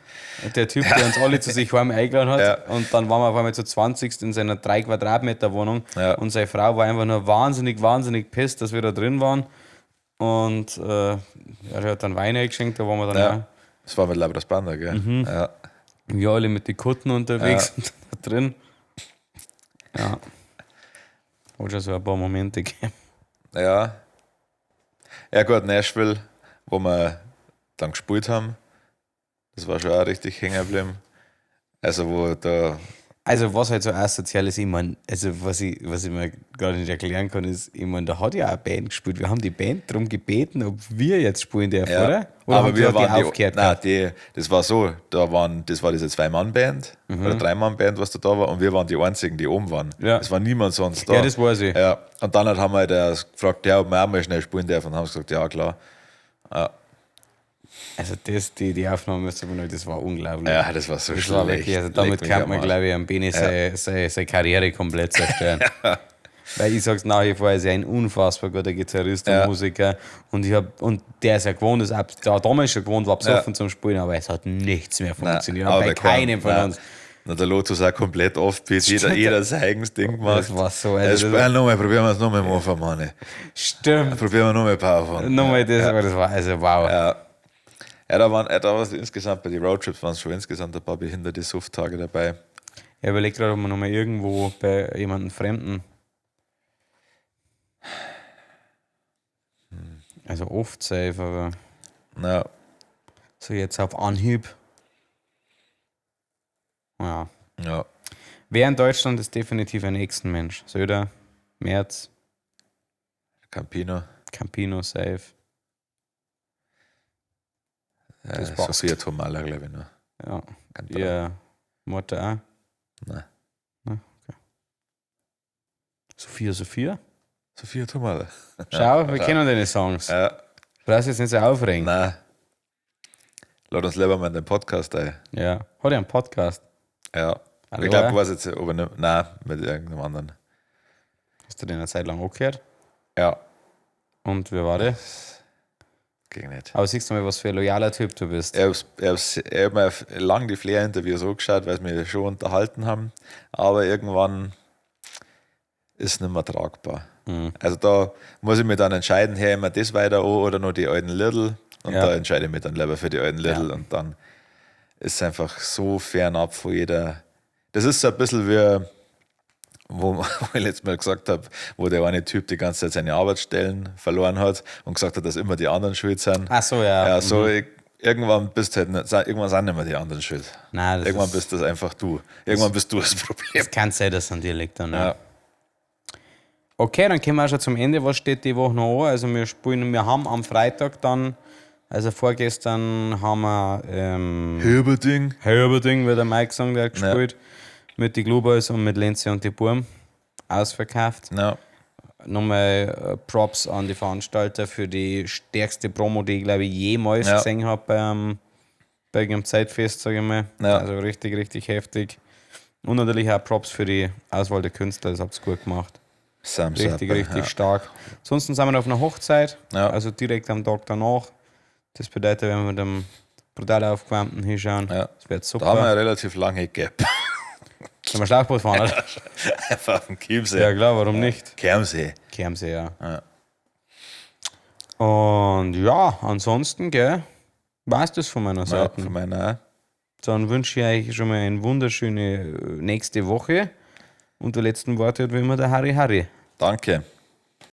der Typ, der uns alle zu sich heim eingeladen hat, Ja. und dann waren wir auf einmal zu 20. in seiner 3 Quadratmeter Wohnung Ja. und seine Frau war einfach nur wahnsinnig, wahnsinnig pisst, dass wir da drin waren. Und er hat dann Wein eingeschenkt, da waren wir dann Ja. Das war mit Labras Banda, gell? Mhm. Ja. auch. Wir alle mit den Kutten unterwegs und da drin. Ja. Hat schon so ein paar Momente gegeben. Ja. Ja, gut, Nashville, wo wir dann gespielt haben, das war schon auch richtig hängen geblieben. Also, wo da, Also, was halt so asozial ist, ich mein, also was ich mir gar nicht erklären kann, ist, ich mein, da hat ja auch eine Band gespielt. Wir haben die Band darum gebeten, ob wir jetzt spielen dürfen, ja. oder? Oder aber haben wir die, waren die aufgehört? Nein, gehabt? die, das war so, da waren, das war diese Zwei-Mann-Band oder Drei-Mann-Band, was da da war, und wir waren die einzigen, die oben waren. Mhm. Ja. Es war niemand sonst da. Ja, das weiß ich. Ja. Und dann halt haben wir halt erst gefragt, ja, ob wir auch mal schnell spielen dürfen, und haben sie gesagt, ja, klar. Also, das, die Aufnahme, müsste man noch- das war unglaublich. Ja, das war so Das schlecht. war wirklich, also damit Leck mich kann am man, Arsch. glaube ich, am Bene seine Karriere komplett zerstören. Weil ich sag's nach wie vor, er ist ja ein unfassbar guter Gitarrist und Ja. Musiker. Und, ich hab, und der ist ja gewohnt, ist ab, der damals schon gewohnt, war besoffen zum Spielen, aber es hat nichts mehr funktioniert. aber bei keinem, keinem von nein. uns. Na, der Lotus auch komplett offbeat, jeder sein eigenes Ding gemacht. Das war so, also Also, das- ja, nochmal, probieren wir es nochmal am Anfang, Mann. Stimmt. Probieren wir nochmal Powerphone. Nochmal das, aber das war also wow. Ja. Ja, da waren, ja, da war insgesamt bei den Roadtrips waren schon insgesamt ein paar behinderte Sufttage dabei. Ich überlege gerade, ob wir nochmal irgendwo bei jemandem Fremden. Also oft safe, aber Na, so jetzt auf Anhieb. Ja. ja. Wer in Deutschland ist definitiv ein Echsenmensch? Söder, Merz, Campino, Campino, safe. Das passt. Sophia Tomala, glaube ich noch. Ja. Ganz Ihr Mutter auch. Nein. Nein, okay. Sophia, Sophia? Sophia Tomala. Schau, wir kennen deine Songs. Ja, Brauchst jetzt nicht so aufregen. nein. Lad uns lieber mal in den Podcast ein. Ja. Hat er einen Podcast? Ja. Hallo, Ich glaube, äh? ich weiß jetzt, ob er nicht. Nein, mit irgendeinem anderen. Hast du den eine Zeit lang angehört? Ja, Und wer war der? ging nicht. Aber siehst du mal, was für ein loyaler Typ du bist. Ich hab mir lang die Flair-Interviews angeschaut, weil sie mich schon unterhalten haben. Aber irgendwann ist nicht mehr tragbar. Mhm. Also da muss ich mich dann entscheiden, höre ich mir das weiter an oder nur die alten Little. Und Ja. da entscheide ich mich dann lieber für die alten Little. Ja. Und dann ist es einfach so fernab von jeder. Das ist so ein bisschen wie, wo ich letztes Mal gesagt habe, wo der eine Typ die ganze Zeit seine Arbeitsstellen verloren hat und gesagt hat, dass immer die anderen schuld sind. Ach so, ja. Ja, so ich, irgendwann bist halt nicht, irgendwann sind nicht mehr die anderen schuld. Nein, das irgendwann ist- bist das einfach du. Irgendwann bist du das Problem. Das kann sein, dass es an dir liegt dann. Ja. Ja. Okay, dann kommen wir auch schon zum Ende. Was steht die Woche noch an? Also wir spielen, wir haben am Freitag dann, also vorgestern haben wir Höberding. Herberding, wie der Mike sagen, der hat gespielt. Mit die Globals und mit Lenze und die Burm. Ausverkauft. Ja. Nochmal Props an die Veranstalter für die stärkste Promo, die ich glaube ich jemals Ja. gesehen habe bei irgendeinem Zeitfest, sage ich mal. Ja. Also richtig, richtig heftig. Und natürlich auch Props für die Auswahl der Künstler, das habt ihr gut gemacht. Sam Richtig, Sapper, richtig ja. stark. Ansonsten sind wir auf einer Hochzeit, Ja. also direkt am Tag danach. Das bedeutet, wenn wir mit einem brutal aufgewärmten hinschauen, Ja. das wird super. Da haben wir eine relativ lange Gap. Sollen wir Schlauchboot fahren, oder? Einfach auf dem Chiemsee. Ja, klar, warum nicht? Chiemsee. Chiemsee, ja. Ja. Und ja, ansonsten, gell, war's das von meiner Ja, Seite. von meiner Dann wünsche ich euch schon mal eine wunderschöne nächste Woche. Und die letzten Worte hat wie immer der Harry Harry. Danke.